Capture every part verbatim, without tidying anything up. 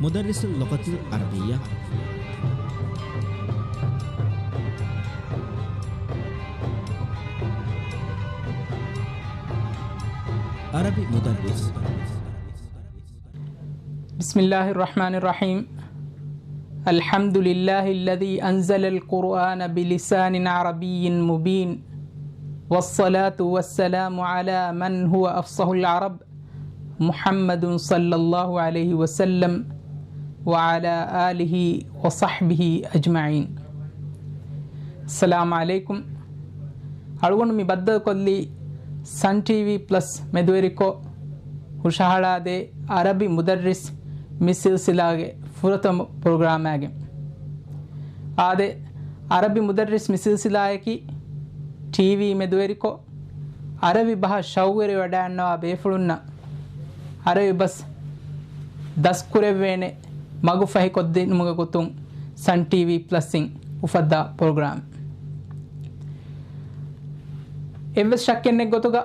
مدرس اللغة العربية. عربي مدرس. بسم الله الرحمن الرحيم. الحمد لله الذي أنزل القرآن بلسان عربي مبين. والصلاة والسلام على من هو أفصح العرب محمد صلى الله عليه وسلم وعلى آله وصحبه أجمعين. السلام عليكم. އަޅުގަނޑު މި ބައްދަލުކޮށްލީ ސަން ޓީވީ ޕްލަސް މެދުވެރިކޮށް ހުށަހަޅާދޭ އަރަބި މުދައްރިސް މި ސިލްސިލާގެ ފުރަތަމަ ޕްރޮގްރާމާގެން. އާދެ، އަރަބި މުދައްރިސް މި ސިލްސިލާއަކީ ޓީވީ މެދުވެރިކޮށް، އަރަބި ބަހަށް ޝައުގުވެރިވަޑައިގަންނަވާ ބޭފުޅުންނަށް އަރަބި ބަސް ދަސްކުރެވޭނެ މަގު ފަހިކޮށްދިނުމުގެ ގޮތުން ސަން ޓީވީ ޕްލަސްއިން އުފައްދާ ޕްރޮގްރާމް. އެއްވެސް ޝައްކެއް ނެތް ގޮތުގަ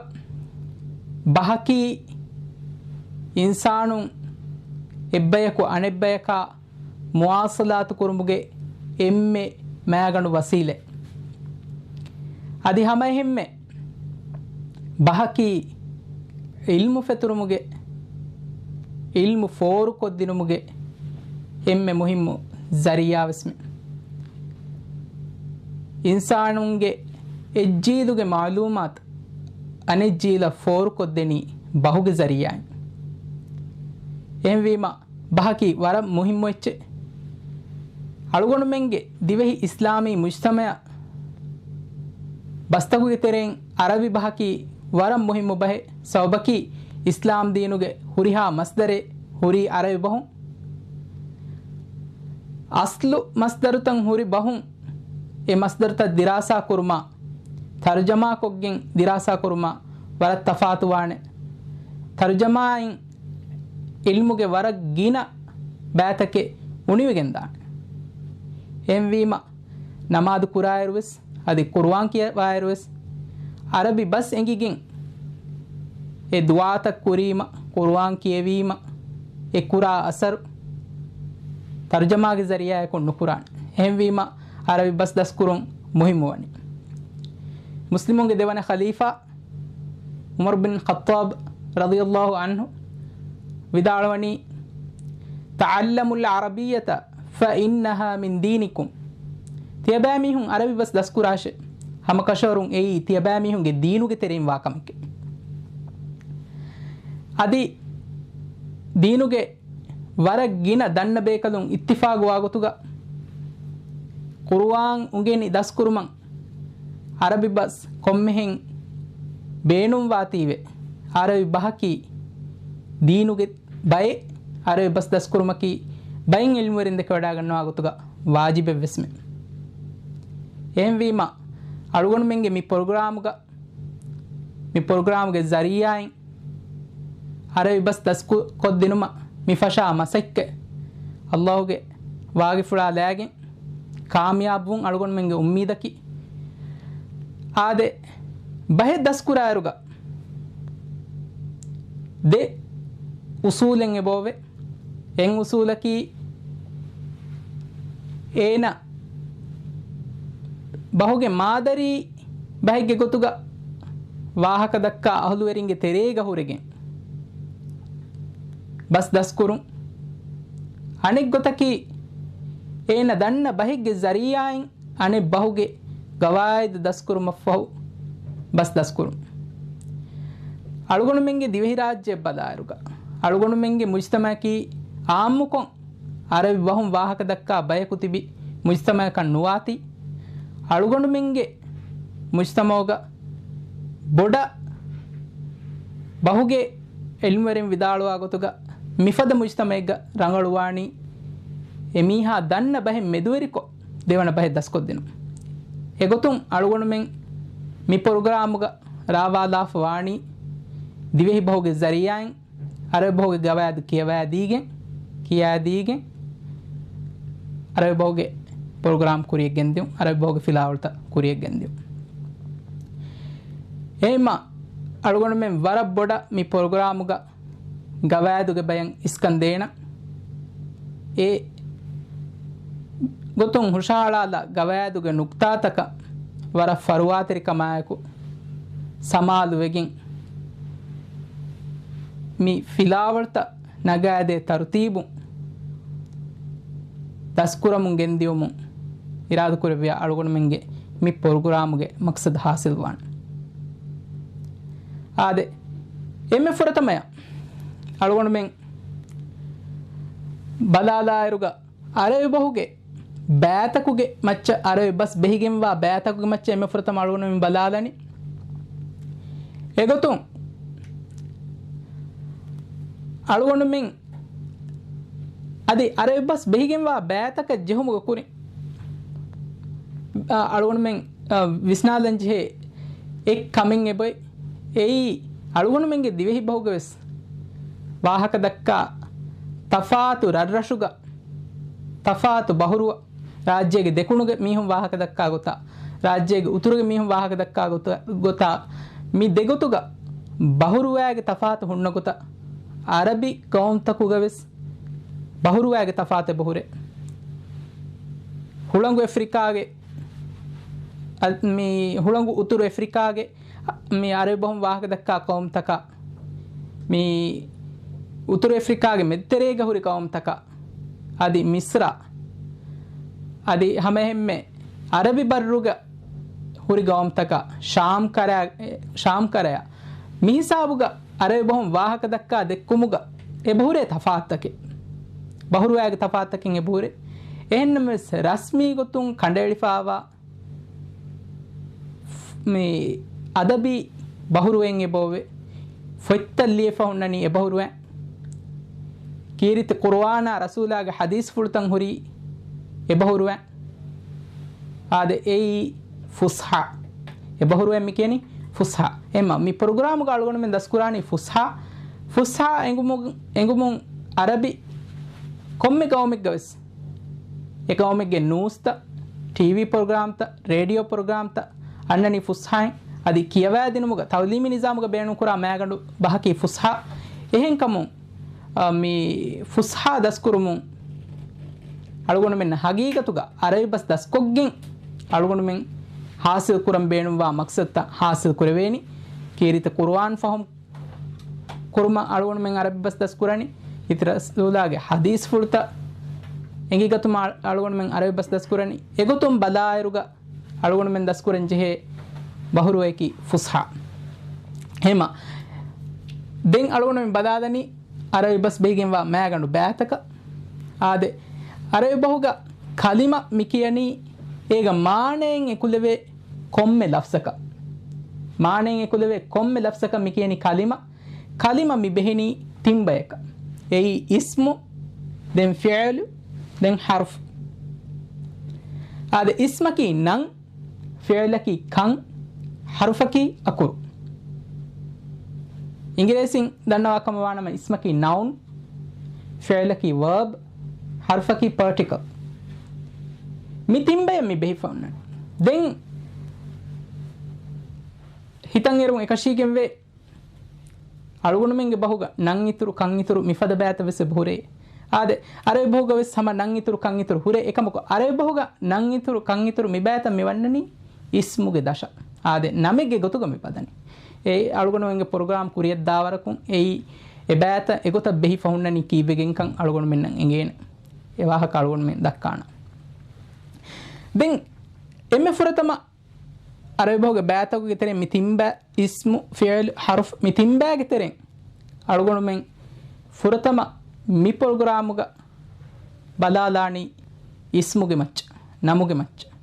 ބަހަކީ އިންސާނުން އެއްބަޔަކު އަނެއްބަޔަކާ މުވާޞަލާތު ކުރުމުގެ އެންމެ މައިގަނޑު ވަސީލަތް. އަދި ހަމައެހެންމެ ބަހަކީ ޢިލްމު ފެތުރުމުގެ، ޢިލްމު ފޯރުކޮށްދިނުމުގެ އެންމެ މުހިއްމު ޒަރީޢާވެސްމެ. އިންސާނުންގެ އެއްޖީލުގެ މަޢުލޫމާތު އަނެއްޖީލަށް ފޯރުކޮށްދެނީ ބަހުގެ ޒަރީޢާއިން. އެހެންވީމަ، ބަހަކީ ވަރަށް މުހިއްމު އެއްޗެއް. އަޅުގަނޑުމެންގެ ދިވެހި އިސްލާމީ މުޖްތަމަޢަށް ބަސްތަކުގެ ތެރެއިން އަރަބި ބަހަކީ ވަރަށް މުހިއްމު ބަހެއް. ސަބަބަކީ އިސްލާމް ދީނުގެ ހުރިހާ މަސްދަރެއް ހުރީ އަރަބި ބަހުން. އަސްލު މަސްދަރުތައް ހުރި ބަހުން އެ މަސްދަރުތައް ދިރާސާ ކުރުމާ، ތަރުޖަމާކޮށްގެން ދިރާސާ ކުރުމާ ވަރަށް ތަފާތުވާނެ. ތަރުޖަމާއިން ޢިލްމުގެ ވަރަށް ގިނަ ބައިތަކެއް އުނިވެގެންދާނެ. އެހެންވީމަ، ނަމާދު ކުރާއިރުވެސް، އަދި ޤުރުއާން ކިޔަވާއިރުވެސް، އަރަބި ބަސް އެނގިގެން އެ ދުޢާތައް ކުރީމަ، ޤުރުއާން ކިޔެވީމަ، އެ ކުރާ އަސަރު ތަރުޖަމާގެ ޒަރީޢާއަކުން ނުކުރާނެ. އެހެންވީމަ، އަރަބި ބަސް ދަސްކުރުން މުހިއްމުވަނީ. މުސްލިމުންގެ ދެވަނަ ޚަލީފާ ޢުމަރު ބިން ޚައްޠާބް ރަޟިޔަﷲ ޢަންހު ވިދާޅުވަނީ، تعلموا العربية فإنها من دينكم. ތިޔަބައިމީހުން އަރަބި ބަސް ދަސްކުރާށޭ. ހަމަކަށަވަރުން އެއީ ތިޔަބައިމީހުންގެ ދީނުގެ ތެރެއިން ވާ ކަމެކޭ. އަދި ދީނުގެ ވަރަށް ގިނަ ދަންނަ ބޭކަލުން އިއްތިފާގުވާ ގޮތުގަ، ޤުރުއާން އުނގެނި ދަސްކުރުމަށް އަރަބި ބަސް ކޮންމެހެން ބޭނުންވާތީވެ، އަރަބި ބަހަކީ ދީނުގެ ބައެއް، އަރަބި ބަސް ދަސްކުރުމަކީ ބައެއް ޢިލްމުވެރިން ދެކެވަޑައިގަންނަވާ ގޮތުގަ ވާޖިބެއްވެސްމެ. އެހެންވީމަ، އަޅުގަނޑުމެންގެ މި ޕްރޮގްރާމުގަ، މި ޕްރޮގްރާމުގެ ޒަރީޢާއިން އަރަބި ބަސް ދަސްކު-، ކޮށްދިނުމަށް މި ފަށާ މަސައްކަތް ﷲ ގެ ވާގިފުޅާ ލައިގެން ކާމިޔާބުވުން އަޅުގަނޑުމެންގެ އުއްމީދަކީ. އާދެ، ބަހެއް ދަސްކުރާއިރުގަ ދެ އުސޫލެއް އެބައޮވޭ. އެއް އުސޫލަކީ އޭނަ ބަހުގެ މާދަރީ ބަހެއްގެ ގޮތުގަ ވާހަކަ ދައްކާ އަހުލުވެރިންގެ ތެރޭގަ ހުރެގެން ބަސް ދަސްކުރުން. އަނެއް ގޮތަކީ އޭނަ ދަންނަ ބަހެއްގެ ޒަރީޢާއިން އަނެއް ބަހުގެ ގަވާއިދު ދަސްކުރުމަށްފަހު ބަސް ދަސްކުރުން. އަޅުގަނޑުމެންގެ ދިވެހިރާއްޖެ ބަލާއިރުގަ، އަޅުގަނޑުމެންގެ މުޖްތަމަޢަކީ އާއްމުކޮށް އަރަބި ބަހުން ވާހަކަ ދައްކާ ބަޔަކު ތިބި މުޖްތަމަޢަކަށް ނުވާތީ، އަޅުގަނޑުމެންގެ މުޖްތަމަޢުގަ ބޮޑަށް ބަހުގެ ޢިލްމުވެރިން ވިދާޅުވާ ގޮތުގަ މިފަދަ މުޖްތަމަޢެއްގަ ރަނގަޅުވާނީ އެމީހާ ދަންނަ ބަހެއް މެދުވެރިކޮށް ދެވަނަ ބަހެއް ދަސްކޮށްދިނުން. އެގޮތުން އަޅުގަނޑުމެން މި ޕްރޮގްރާމުގަ ރާވާލާފަ ވާނީ ދިވެހި ބަހުގެ ޒަރީޢާއިން އަރަބި ބަހުގެ ގަވާއިދު ކިޔަވައިދީގެން، ކިޔައިދީގެން، އަރަބި ބަހުގެ ޕްރޮގްރާމް ކުރިޔަށް ގެންދިއުން، އަރަބި ބަހުގެ ފިލާވަޅުތައް ކުރިޔަށް ގެންދިއުން. އެހެންމަ އަޅުގަނޑުމެން ވަރަށް ބޮޑަށް މި ޕްރޮގްރާމުގަ ގަވާއިދުގެ ބަޔަން އިސްކަން ދޭނަން. އެ ގޮތުން ހުށަހަޅާލާ ގަވާއިދުގެ ނުކްތާތަކަށް ވަރަށް ފަރުވާތެރިކަމާއެކު ސަމާލުވެގެން، މި ފިލާވަޅުތައް ނަގާދޭ ތަރުތީބުން ދަސްކުރަމުން ގެންދިއުމުން އިރާދަކުރެއްވިޔާ އަޅުގަނޑުމެންގެ މި ޕްރޮގްރާމުގެ މަޤްޞަދު ހާސިލްވާނެ. އާދެ، އެންމެ ފުރަތަމަޔަށް އަޅުގަނޑުމެން ބަލާލާއިރުގަ އަރަބި ބަހުގެ ބައިތަކުގެ މައްޗަށް، އަރަބި ބަސް ބެހިގެންވާ ބައިތަކުގެ މައްޗަށް އެންމެ ފުރަތަމަ އަޅުގަނޑުމެން ބަލާލަނީ. އެގޮތުން އަޅުގަނޑުމެން އަދި އަރަބި ބަސް ބެހިގެންވާ ބައިތަކަށް ޖެހުމުގެ ކުރިން، އަ، އަޅުގަނޑުމެން، އަ، ވިސްނާލަން ޖެހޭ އެއް ކަމެއް އެބޮތް. އެއީ އަޅުގަނޑުމެންގެ ދިވެހި ބަހުގަ ވެސް ވާހަކަ ދައްކާ ތަފާތު ރަށްރަށުގަ ތަފާތު ބަހުރުވަ، ރާއްޖޭގެ ދެކުނުގެ މީހުން ވާހަކަ ދައްކާ ގޮތާ، ރާއްޖޭގެ އުތުރުގެ މީހުން ވާހަކަ ދައްކާ ގޮތަ-، ގޮތާ، މި ދެގޮތުގަ ބަހުރުވައިގެ ތަފާތު ހުންނަ ގޮތަށް އަރަބި ޤައުމުތަކުގަ ވެސް ބަހުރުވައިގެ ތަފާތު އެބަހުރޭ. ހުޅަނގު އެފްރިކާގެ، އަ، މި ހުޅަނގު އުތުރު އެފްރިކާގެ މި އަރަބި ބަހުން ވާހަކަ ދައްކާ ޤައުމުތަކާ، މި އުތުރު އެފްރިކާގެ މެދުތެރޭގަ ހުރި ޤައުމުތަކާ، އަދި މިޞްރާ، އަދި ހަމައެހެންމެ އަރަބި ބައްރުގަ ހުރި ޤައުމުތަކާ، ޝާމް ކަރަ-، ޝާމް ކަރަޔާ، މިހިސާބުގަ އަރަބި ބަހުން ވާހަކަ ދައްކާ ދެއްކުމުގަ އެބަހުރޭ ތަފާތުތަކެއް. ބަހުރުވައިގެ ތަފާތުތަކެއް އެބަހުރޭ. އެހެންނަމަވެސް ރަސްމީ ގޮތުން ކަނޑައެޅިފައިވާ މި އަދަބީ ބަހުރުވައެއް އެބައޮވޭ. ފޮތްތައް ލިޔެފަ ހުންނަނީ އެބަހުރުވައި. ކީރިތި ޤުރުއާނާ ރަސޫލާގެ ޙަދީޘްފުޅުތައް ހުރީ އެބަހުރުވައި. އާދެ، އެއީ ފުޞްޙާ. އެބަހުރުވައި މި ކިޔަނީ ފުޞްޙާ. އެމަ މި ޕްރޮގްރާމުގަ އަޅުގަނޑުމެން ދަސްކުރާނީ ފުޞްޙާ. ފުޞްޙާ އެނގުމު-، އެނގުމުން އަރަބި ކޮންމެ ޤައުމެއްގަ ވެސް އެ ޤައުމެއްގެ ނޫސްތައް، ޓީވީ ޕްރޮގްރާމްތައް، ރޭޑިއޯ ޕްރޮގްރާމްތައް އަންނަނީ ފުޞްޙާއިން. އަދި ކިޔަވައިދިނުމުގަ ތަޢުލީމީ ނިޒާމުގަ ބޭނުންކުރާ މައިގަނޑު ބަހަކީ ފުޞްޙާ. އެހެންކަމުން، އަ، މި ފުޞްޙާ ދަސްކުރުމުން އަޅުގަނޑުމެން ހަގީގަތުގަ އަރަބި ބަސް ދަސްކޮށްގެން އަޅުގަނޑުމެން ޙާޞިލް ކުރަން ބޭނުންވާ މަޤްޞަދުތައް ޙާޞިލް ކުރެވޭނީ. ކީރިތި ޤުރުއާން ފަހުމް ކުރުމަށް އަޅުގަނޑުމެން އަރަބި ބަސް ދަސްކުރަނީ. ކީރިތި ރަސޫލާގެ ޙަދީޘްފުޅުތައް އެނގިގަތުމަށް އަޅުގަނޑުމެން އަރަބި ބަސް ދަސްކުރަނީ. އެގޮތުން ބަލާއިރުގަ އަޅުގަނޑުމެން ދަސްކުރަން ޖެހޭ ބަހުރުވައަކީ ފުޞްޙާ. އެހެމަ ދެން އަޅުގަނޑުމެން ބަލާލަނީ އަރަބި ބަސް ބެހިގެންވާ މައިގަނޑު ބައިތަކަށް. އާދެ، އަރަބި ބަހުގަ ކަލިމަ މި ކިޔަނީ އޭގަ މާނައިން އެކުލެވޭ ކޮންމެ ލަފްޒަކަށް. މާނައިން އެކުލެވޭ ކޮންމެ ލަފްޒަކަށް މި ކިޔަނީ ކަލިމަ. ކަލިމަ މި ބެހެނީ ތިން ބަޔަކަށް. އެއީ އިސްމު، ދެން ފިޢުލު، ދެން ޙަރުފު. އާދެ، އިސްމަކީ ނަން، ފިޢުލަކީ ކަން، ޙަރުފަކީ އަކުރު. އިނގިރޭސިން ދަންނަވާ ކަމަށް ވާނަމަ، އިސްމަކީ ނައުން، ފިޢުލަކީ ވަރބް، ޙަރުފަކީ ޕާޓިކަލް. މި ތިން ބަޔަށް މި ބެހިފަ އޮންނަނީ. ދެން ހިތަށް އެރުން އެކަށީގެންވޭ، އަޅުގަނޑުމެންގެ ބަހުގަ ނަން އިތުރު ކަން އިތުރު މިފަދަ ބައިތައް ވެސް އެބަހުރޭ. އާދެ، އަރަބި ބަހުގަ ވެސް ހަމަ ނަން އިތުރު ކަން އިތުރު ހުރޭ. އެކަމަކު، އަރަބި ބަހުގަ ނަން އިތުރު ކަން އިތުރު މި ބައިތައް މި ވަންނަނީ އިސްމުގެ ދަށަށް. އާދެ، ނަމެއްގެ ގޮތުގަ މި ބަލަނީ. އެ އަޅުގަނޑުމެންގެ ޕްރޮގްރާމް ކުރިއަށްދާވަރަކުން އެއީ އެ ބައިތައް އެގޮތަށް ބެހިފަ ހުންނަނީ ކީއްވެގެންކަން އަޅުގަނޑުމެންނަށް އެނގޭނެ. އެ ވާހަކަ އަޅުގަނޑުމެން ދައްކާނަން. ދެން އެންމެ ފުރަތަމަ އަރަބި ބަހުގެ ބައިތަކުގެ ތެރެއިން މި ތިން ބައި، އިސްމު، ފިޢުލު، ޙަރުފު، މި ތިން ބައިގެ ތެރެއިން އަޅުގަނޑުމެން ފުރަތަމަ މި ޕްރޮގްރާމުގަ ބަލާލާނީ އިސްމުގެ މައްޗަށް، ނަމުގެ މައްޗަށް.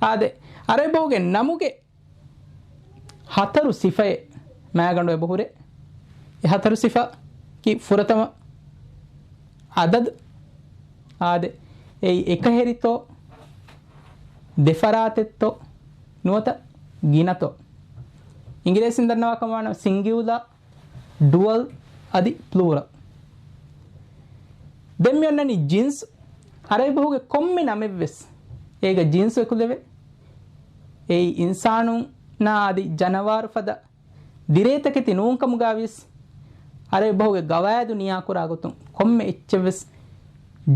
އާދެ، އަރަބި ބަހުގެ ނަމުގެ ހަތަރު ސިފައެއް މައިގަނޑު އެބަހުރޭ. އެ ހަތަރު ސިފައަކީ ފުރަތަމަ އަދަދު، އާދެ، އެއީ އެކަހެރިތޯ، ދެފަރާތެއްތޯ، ނުވަތަ ގިނަތޯ. އިނގިރޭސިން ދަންނަވާ ކަމަށް ވާނަމަ ސިންގިއުލާ، ޑުއަލް އަދި ޕްލޫރަލް. ދެން މި އޮންނަނީ ޖިންސް. އަރަބި ބަހުގެ ކޮންމެ ނަމެއްވެސް އޭގަ ޖިންސް އެކުލެވޭ. އެއީ އިންސާނުންނާ އަދި ޖަނަވާރު ފަދަ ދިރޭތަކެތި ނޫންކަމުގަވިޔަސް، އަރަބި ބަހުގެ ގަވާއިދު ނިޔާކުރާ ގޮތުން ކޮންމެ އެއްޗެއްވެސް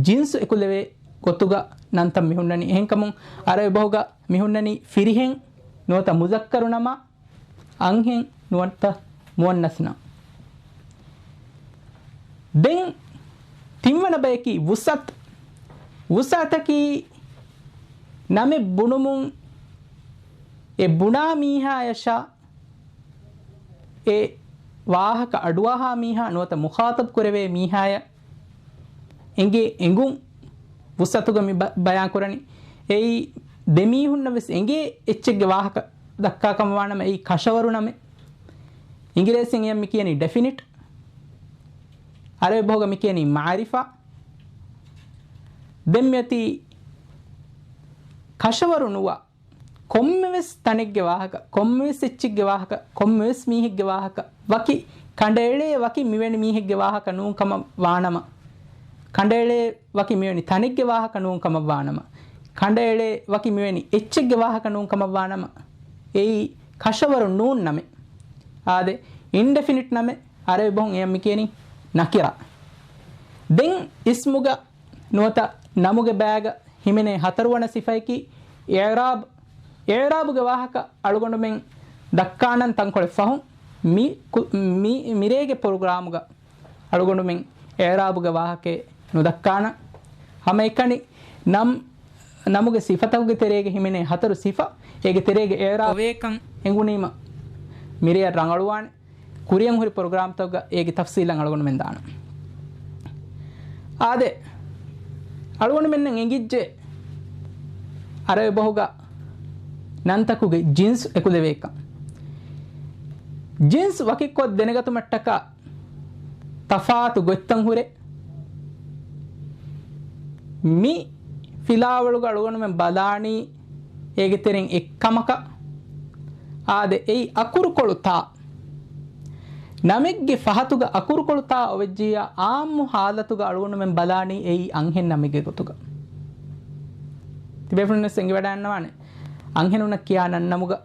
ޖިންސު އެކުލެވޭ ގޮތުގަ ނަންތައް މި ހުންނަނީ. އެހެންކަމުން އަރަބި ބަހުގަ މި ހުންނަނީ ފިރިހެން ނުވަތަ މުޒައްކަރު ނަމާ، އަންހެން ނުވަތަ މުއައްނަސް ނަން. ދެން ތިންވަނަ ބަޔަކީ ވުސްޢަތު. ވުސްޢަތަކީ ނަމެއް ބުނުމުން އެ ބުނާ މީހާޔަށާ އެ ވާހަކަ އަޑުއަހާ މީހާ ނުވަތަ މުޚާޠަބް ކުރެވޭ މީހާޔަށް އެނގޭ އެނގުން ވުސްޢަތުގަ މި ބަ-، ބަޔާން ކުރަނީ. އެއީ ދެ މީހުންނަށް ވެސް އެނގޭ އެއްޗެއްގެ ވާހަކަ ދައްކާ ކަމަށް ވާނަމަ، އެއީ ކަށަވަރު ނަމެއް. އިނގިރޭސިން އެޔަށް މި ކިޔަނީ ޑެފިނިޓް. އަރަބި ބަހުގަ މި ކިޔަނީ މަޢުރިފާ. ދެން މިއޮތީ ކަށަވަރު ނުވާ، ކޮންމެވެސް ތަނެއްގެ ވާހަކަ، ކޮންމެވެސް އެއްޗެއްގެ ވާހަކަ، ކޮންމެވެސް މީހެއްގެ ވާހަކަ، ވަކި ކަނޑައެޅޭ ވަކި މިވެނި މީހެއްގެ ވާހަކަ ނޫން ކަމަށް ވާނަމަ، ކަނޑައެޅޭ ވަކި މިވެނި ތަނެއްގެ ވާހަކަ ނޫން ކަމަށް ވާނަމަ، ކަނޑައެޅޭ ވަކި މިވެނި އެއްޗެއްގެ ވާހަކަ ނޫން ކަމަށް ވާނަމަ، އެއީ ކަށަވަރު ނޫން ނަމެއް. އާދެ، އިންޑެފިނިޓް ނަމެއް އަރަބި ބަހުން އެޔަށް މި ކިޔަނީ ނަކިރާ. ދެން އިސްމުގަ ނުވަތަ ނަމުގެ ބައިގަ ހިމެނޭ ހަތަރުވަނަ ސިފައަކީ އިޢުރާބް. އިޢުރާބުގެ ވާހަކަ އަޅުގަނޑުމެން ދައްކާނަން ތަންކޮޅެއް ފަހުން. މި ކު-، މި-، މިރޭގެ ޕްރޮގްރާމުގަ އަޅުގަނޑުމެން އިޢުރާބުގެ ވާހަކައެއް ނުދައްކާނަން. ހަމައެކަނި ނަމް، ނަމުގެ ސިފަތަކުގެ ތެރޭގަ ހިމެނޭ ހަތަރު ސިފަ، އޭގެ ތެރޭގަ އިޢުރާބް އޮވޭކަން އެނގުނީމަ މިރެޔަށް ރަނގަޅުވާނެ. ކުރިއަށް ހުރި ޕްރޮގްރާމްތަކުގަ އޭގެ ތަފްސީލަށް އަޅުގަނޑުމެން ދާނަން. އާދެ، އަޅުގަނޑުމެންނަށް އެނގިއްޖެ އަރަބި ބަހުގަ ނަންތަކުގެ ޖިންސް އެކުލެވޭކަން. ޖިންސް ވަކިކޮށް ދެނެގަތުމަށްޓަކާ ތަފާތު ގޮތްތައް ހުރޭ. މި ފިލާވަޅުގަ އަޅުގަނޑުމެން ބަލާނީ އޭގެ ތެރެއިން އެއްކަމަކަށް. އާދެ، އެއީ އަކުރުކޮޅު ތާ. ނަމެއްގެ ފަހަތުގަ އަކުރުކޮޅު ތާ އޮވެއްޖިއްޔާ، އާއްމު ހާލަތުގަ އަޅުގަނޑުމެން ބަލާނީ އެއީ އަންހެން ނަމެއްގެ ގޮތުގަ. ތިބޭފުޅުންވެސް އެނގިވަޑައިގަންނަވާނެ. އަންހެނުންނަށް ކިޔާ ނަންނަމުގަ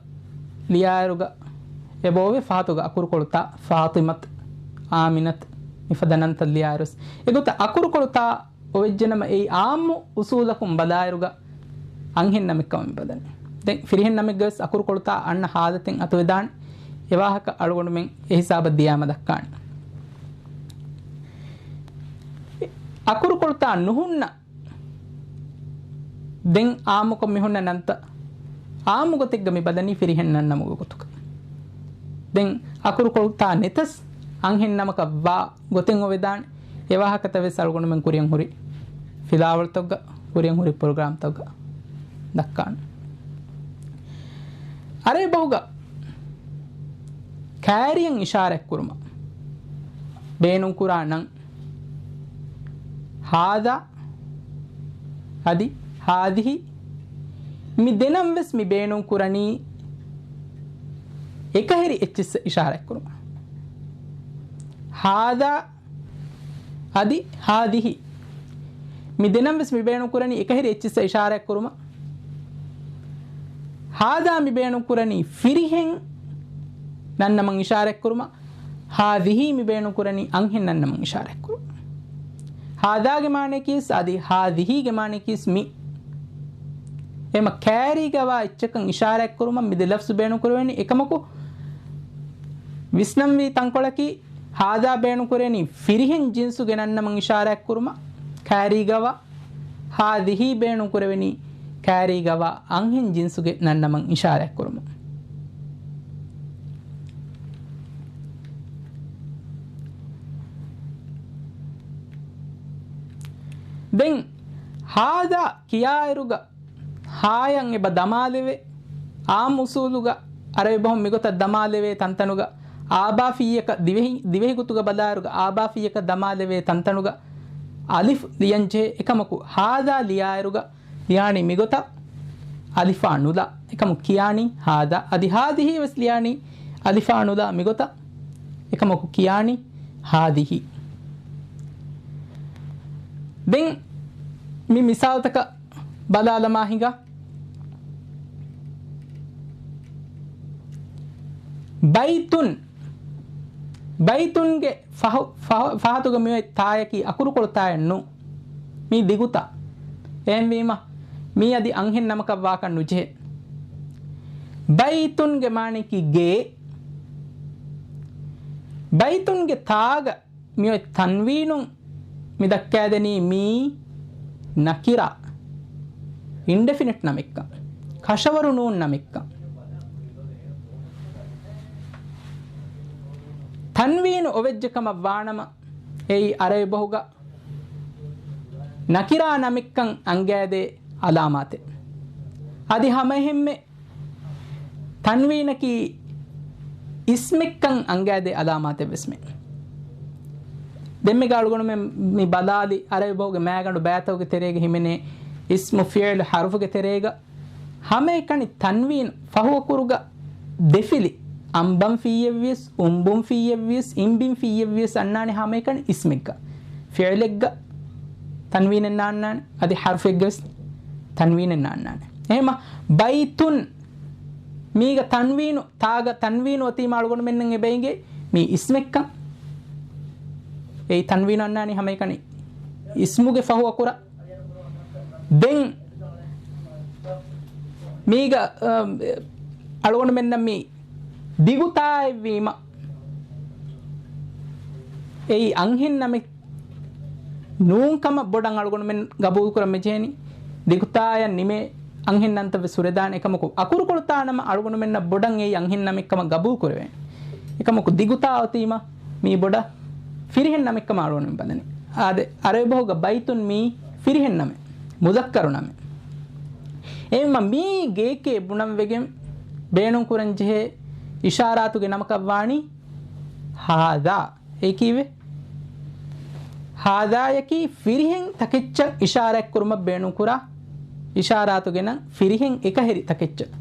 ލިޔާއިރުގަ އެބައޮވޭ ފަހަތުގަ އަކުރުކޮޅު ތާ، ފާޠިމަތު، އާމިނަތު، މިފަދަ ނަންތައް ލިޔާއިރުވެސް. އެގޮތަށް އަކުރުކޮޅު ތާ އޮވެއްޖެނަމަ، އެއީ އާއްމު އުސޫލަކުން ބަލާއިރުގަ އަންހެން ނަމެއްކަމަށް މި ބަލަނީ. ދެން ފިރިހެން ނަމެއްގަވެސް އަކުރުކޮޅު ތާ އަންނަ ހާލަތެއް އަތުވެދާނެ. އެވާހަކަ އަޅުގަނޑުމެން އެހިސާބަށް ދިޔާމަ ދައްކާނެ. އަކުރުކޮޅު ތާ ނުހުންނަ ދެން އާއްމުކޮށް މި ހުންނަ ނަންތައް އާއްމު ގޮތެއްގަ މި ބަލަނީ ފިރިހެން ނަންނަމުގެ ގޮތުގަ. ދެން އަކުރުކޮޅު ތާ ނެތަސް އަންހެން ނަމަކަށް ވާ ގޮތެއް އޮވެދާނެ. އެ ވާހަކަތައް ވެސް އަޅުގަނޑުމެން ކުރިއަށް ހުރި ފިލާވަޅުތަކުގަ، ކުރިއަށް ހުރި ޕްރޮގްރާމްތަކުގަ ދައްކާނެ. އަރަބި ބަހުގަ ކައިރިއަށް އިޝާރާތްކުރުމަށް ބޭނުންކުރާ ނަން ހާޛާ އަދި ހާޛިހީ، މި ދެނަން ވެސް މި ބޭނުންކުރަނީ އެކަހެރި އެއްޗިއްސަށް އިޝާރާތްކުރުމަށް. ހާޛާ އަދި ހާޛިހީ، މި ދެނަން ވެސް މި ބޭނުންކުރަނީ އެކަހެރި އެއްޗިއްސަށް އިޝާރާތްކުރުމަށް. ހާޛާ މި ބޭނުންކުރަނީ ފިރިހެން ނަންނަމަށް އިޝާރާތްކުރުމަށް. ހާޛިހީ މި ބޭނުންކުރަނީ އަންހެން ނަންނަމުން އިޝާރާތްކުރުން. ހާޛާގެ މާނަޔަކީވެސް އަދި ހާޛިހީގެ މާނަޔަކީވެސް މި. އެމަ ކައިރީގަވާ އެއްޗަކަށް އިޝާރާތްކުރުމަށް މި ދެ ލަފްޒު ބޭނުންކުރެވެނީ. އެކަމަކު، ވިސްނަންވީ ތަންކޮޅަކީ، ހާޛާ ބޭނުންކުރެވެނީ ފިރިހެން ޖިންސުގެ ނަންނަމުން އިޝާރާތްކުރުމަށް، ކައިރީގަވާ ހާޛިހީ ބޭނުންކުރެވެނީ ކައިރީގަވާ އަންހެން ޖިންސުގެ ނަންނަމަށް އިޝާރާތްކުރުމަށް. ދެން ހާޛާ ކިޔާއިރުގަ ހާޔަށް އެބަ ދަމާލެވޭ، އާއްމު އުސޫލުގަ އަރަބި ބަހުން މިގޮތަށް ދަމާލެވޭ ތަންތަނުގަ، އާބާފީއަކަށް ދިވެހި، ދިވެހި ގޮތުގަ ބަލާއިރުގަ އާބާފީއަކަށް ދަމާލެވޭ ތަންތަނުގަ އަލިފް ލިޔަންޖެހޭ. އެކަމަކު، ހާޛާ ލިޔާއިރުގަ ލިޔާނީ މިގޮތަށް އަލިފާ ނުލާ. އެކަމު ކިޔާނީ ހާޛާ. އަދި ހާޛިހީ ވެސް ލިޔާނީ އަލިފާ ނުލާ މިގޮތަށް. އެކަމަކު ކިޔާނީ ހާޛިހީ. ދެން މި މިސާލުތަކަށް ބަލާލަމާ ހިނގާ. ބައިތުން، ބައިތުންގެ ފަހު، ފަހު، ފަހަތުގަ މިއޮތް ތާޔަކީ އަކުރުކޮޅު ތާޔެއް ނޫން. މީ ދިގުތާ. އެހެންވީމަ، މީ އަދި އަންހެން ނަމަކަށް ވާކަށް ނުޖެހޭ. ބައިތުންގެ މާނަޔަކީ ގޭ. ބައިތުންގެ ތާގަ މިއޮތް ތަންވީނުން މި ދައްކާދެނީ މީ ނަކިރާ، އިންޑެފިނިޓް ނަމެއްކަން، ކަށަވަރު ނޫން ނަމެއްކަން. ތަންވީނު އޮވެއްޖެ ކަމަށް ވާނަމަ، އެއީ އަރަބި ބަހުގަ ނަކިރާ ނަމެއްކަން އަންގައިދޭ އަލާމާތެއް. އަދި ހަމައެހެންމެ ތަންވީނަކީ އިސްމެއްކަން އަންގައިދޭ އަލާމާތެއް ވެސް މެ. ދެންމެ ގާޅުގަނޑުމެން މި ބަލާލި އަރަބި ބަހުގެ މާގަނޑު ބައިތަކުގެ ތެރޭގަ ހިމެނޭ އިސްމު، ފިއިލު، ޙަރުފުގެ ތެރޭގަ ހަމައެކަނި ތަންވީނު ފަހުއަކުރުގަ ދެފިލި، އަނބަން ފިއްޔެއްވިޔަސް، އުނބުން ފިއްޔެއްވިޔަސް، އިނބިން ފިއްޔެއްވިޔަސް އަންނާނެ ހަމައެކަނި އިސްމެއްގަ. ފިއިލެއްގަ ތަންވީނެއް ނާންނާނެ، އަދި ޙަރުފެއްގަ ވެސް ތަންވީނެއް ނާންނާނެ. އެހެމަ ބައިތުން މީގަ ތަންވީނު، ތާގަ ތަންވީނު އޮތީމާ އަޅުގަނޑުމެންނަށް އެބައިނގޭ މީ އިސްމެއްކަން. އެއީ ތަންވީނު އަންނާނީ ހަމައެކަނި އިސްމުގެ ފަހު އަކުރަށް. ދެން މީގަ، އަ، އަޅުގަނޑުމެންނަށް މީ ދިގުތާއެއްވީމަ، އެއީ އަންހެން ނަމެއް ނޫން ކަމަށް ބޮޑަށް އަޅުގަނޑުމެން ގަބޫލުކުރަން މިޖެހެނީ. ދިގުތާއަށް ނިމޭ އަންހެން ނަންތައް ވެސް ހުރެދާނެ. އެކަމަކު، އަކުރުކޮޅުތާ ނަމަ އަޅުގަނޑުމެންނަށް ބޮޑަށް އެއީ އަންހެން ނަމެއްކަމަށް ގަބޫލުކުރެވޭނެ. އެކަމަކު، ދިގުތާ އޮތީމަ މީ ބޮޑަށް ފިރިހެން ނަމެއްކަމަށް އަޅުގަނޑުމެން ބަލަނީ. އާދެ، އަރަބި ބަހުގަ ބައިތުން މީ ފިރިހެން ނަމެއް، މުޒައްކަރު ނަމެއް. އެހެންމަ މީ ގޭކޭ ބުނަން ވެގެން ބޭނުން ކުރަން ޖެހޭ އިޝާރާތުގެ ނަމަކަށް ވާނީ ހާދާ. އެ ކީއްވެ؟ ހާދާޔަކީ ފިރިހެން ތަކެއްޗަށް އިޝާރާތްކުރުމަށް ބޭނުންކުރާ އިޝާރާތުގެ ނަން ފިރިހެން އެކަހެރި ތަކެއްޗަށް.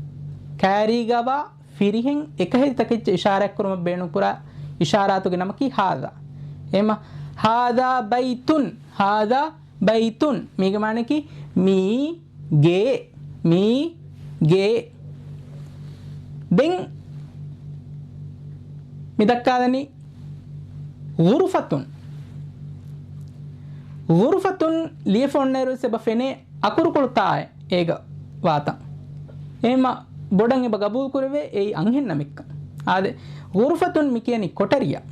ކައިރީގަވާ ފިރިހެން އެކަހެރި ތަކެއްޗަށް އިޝާރާތްކުރުމަށް ބޭނުންކުރާ އިޝާރާތުގެ ނަމަކީ ހާދާ. އެހެމަ ހާދާ ބައިތުން، ހާދާ ބައިތުން. މީގެ މާނައަކީ މީ ގޭ، މީ ގޭ. ދެން މި ދައްކާލަނީ ޣުރުފަތުން. ޣުރުފަތުން ލިޔެފަ އޮންނައިރު ވެސް އެބަ ފެނޭ އަކުރުކޮޅު ތާއެއް އޭގަ ވާތަން. އެހެމަ ބޮޑަށް އެބަ ގަބޫލު ކުރެވޭ އެއީ އަންހެން ނަމެއްކަން. އާދެ، ޣުރުފަތުން މި ކިޔަނީ ކޮޓަރިއަށް.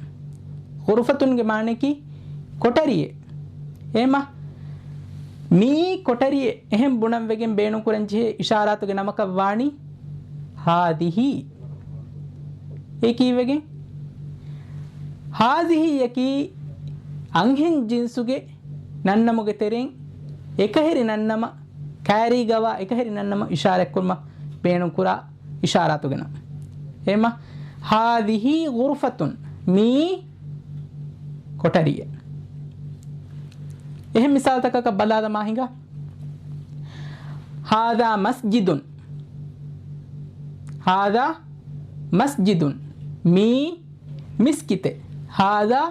ޣުރުފަތުންގެ މާނައަކީ ކޮޓަރިއެއް. އެހެމަ މިއީ ކޮޓަރިއެއް އެހެން ބުނަން ވެގެން ބޭނުން ކުރަން ޖެހޭ އިޝާރާތުގެ ނަމަކަށް ވާނީ ހާދިހީ. އެ ކީއްވެގެން؟ ހާދިހީއަކީ އަންހެން ޖިންސުގެ ނަންނަމުގެ ތެރެއިން އެކަހެރި ނަންނަމަ، ކައިރީގަވާ އެކަހެރި ނަންނަމަ އިޝާރާތްކުރުމަށް ބޭނުންކުރާ އިޝާރާތުގެ ނަން. އެހެމަ، ހާދިހީ ޣުރުފަތުން، މީ ކޮޓަރިއެއް. އެހެން މިސާލުތަކަކަށް ބަލާލަމާ ހިނގާ. ހާދާ މަސްޖިދުން. ހާދާ މަސްޖިދުން. މީ މިސްކިތެއް. ހާދާ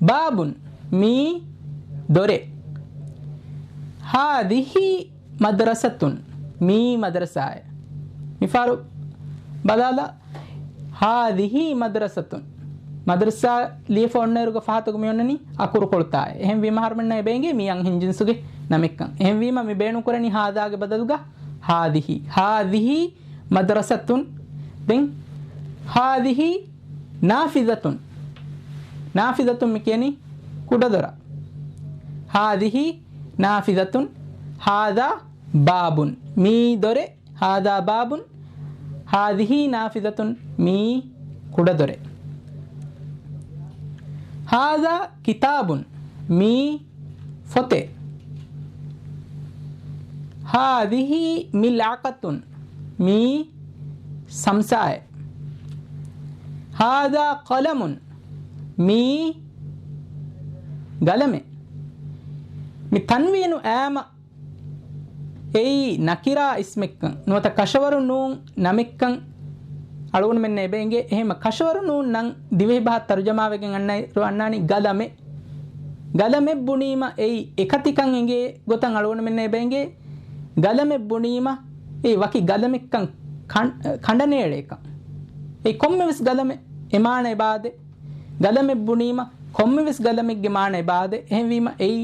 ބާބުން، މީ ދޮރެއް. ހާދިހީ މަދްރަސަތުން، މީ މަދްރަސާއެއް. މިފަހަރު ބަލާލަ، ހާދިހީ މަދްރަސަތުން. މަދްރަސާ ލިޔެފަ އޮންނައިރުގަ ފަހަތުގަ މި އޮންނަނީ އަކުރުކޮޅު ތާއެއް. އެހެންވީމަ އަހަރުމެންނަށް އެބައިނގޭ މީ އަންހެން ޖިންސުގެ ނަމެއްކަން. އެހެންވީމަ މި ބޭނުންކުރަނީ ހާދާގެ ބަދަލުގަ ހާދިހީ. ހާދިހީ މަދްރަސަތުން. ދެން ހާދިހީ ނާފިޒަތުން. ނާފިޒަތުން މި ކިޔަނީ ކުޑަދޮރަށް. ހާދިހީ ނާފިޒަތުން. ހާދާ ބާބުން. މީ ދޮރެއް. ހާދާ ބާބުން. ހާދިހީ ނާފިޒަތުން. މީ ކުޑަދޮރެއް. ހާދާ ކިތާބުން. މީ ފޮތެއް. ހާދިހީ މިލްއަޤަތުން. މީ ސަމްސާއެއް. ހާދާ ޤަލަމުން. މީ ގަލަމެއް. މި ތަންވީނު އައިމަ އެއީ ނަކިރާ އިސްމެއްކަން ނުވަތަ ކަށަވަރު ނޫން ނަމެއްކަން އަޅުގަނޑުމެންނަށް އެބަ އެނގޭ. އެހެންމަ ކަށަވަރު ނޫން ނަން ދިވެހިބަހަށް ތަރުޖަމާވެގެން އަންނައިރު އަންނާނީ ގަލަމެއް. ގަލަމެއް ބުނީމަ އެއީ އެކަތިކަން އެނގޭ ގޮތަށް އަޅުގަނޑުމެންނަށް އެބަ އެނގޭ. ގަލަމެއް ބުނީމަ އެއީ ވަކި ގަލަމެއްކަން ކަން-، ކަނޑަނޭޅޭކަން. އެއީ ކޮންމެވެސް ގަލަމެއް އެ މާނަ އެބައާދޭ. ގަލަމެއް ބުނީމަ ކޮންމެވެސް ގަލަމެއްގެ މާނަ އެބައާދޭ. އެހެންވީމަ އެއީ